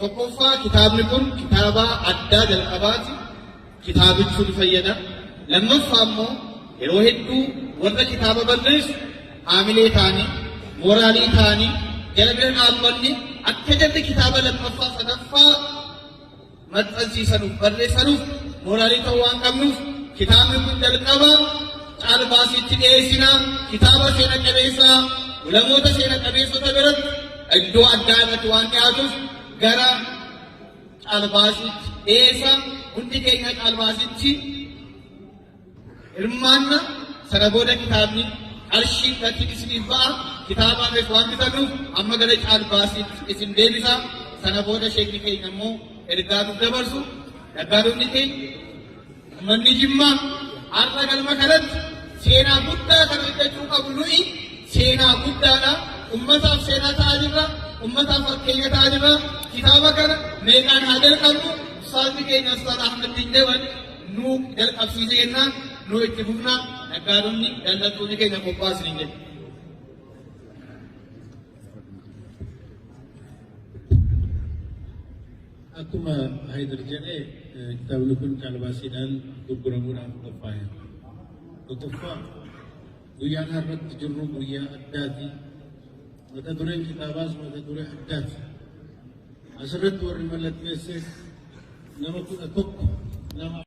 tokkoffaa kitaabni kun kitaaba addaa jalqabaati. Kitaabichuu ni fayyada. Lammaffaa immoo yeroo hedduu warra kitaaba barreessu haamilee ta'anii, mooraalii ta'anii jala bira dhaabbanni akka jarri kitaaba lammaffaa sadaffaa maxxansiisanuuf barreessanuuf mooraalii ta'uu waan qabnuuf, kitaabni kun jalqaba caalbaasiitti dhiyeessina. Kitaaba seena qabeessaa ulamoota seena qabeessota biratti iddoo addaa irratti waan dhiyaatuuf gara caalbaasiitti dhiyeessa. Hundi keenya caalbaasitti hirmaanna. Sana booda kitaabni qarshii gatiin isiniif ba'a. Kitaaba hafes waan bitannuuf amma gara caalbaasiitti isin deebisa. Sana booda sheekni keenya immoo ergaa nuuf dabarsu. Naggaadonni keenya, uummanni Jimmaa har'a galma kanatti seenaa guddaa kan hojjechuu qabu nuyi seenaa guddaadha. Ummataaf seenaa ta'aa jirra. Ummataaf fakkeenya ta'aa jirra. Kitaaba kana meeqaan haa jalqabnu? Ustaazni keenya Ustaaz Ahmad Jabal nu jalqabsiise jennaan nu itti fufna. Naggaadonni, daldaltoonni keenya qophaa'aa isiniin jedhu.
Akkuma Haydar jedhee, kitaabni kun caalbaasiidhaan gurguramuudhaaf qophaa'eera. Tokkoffaa, guyyaan har'atti jirru guyyaa addaati. Mata dureen kitaabaas mata duree addaati. Asirratti warri mallatteesses nama 11 nama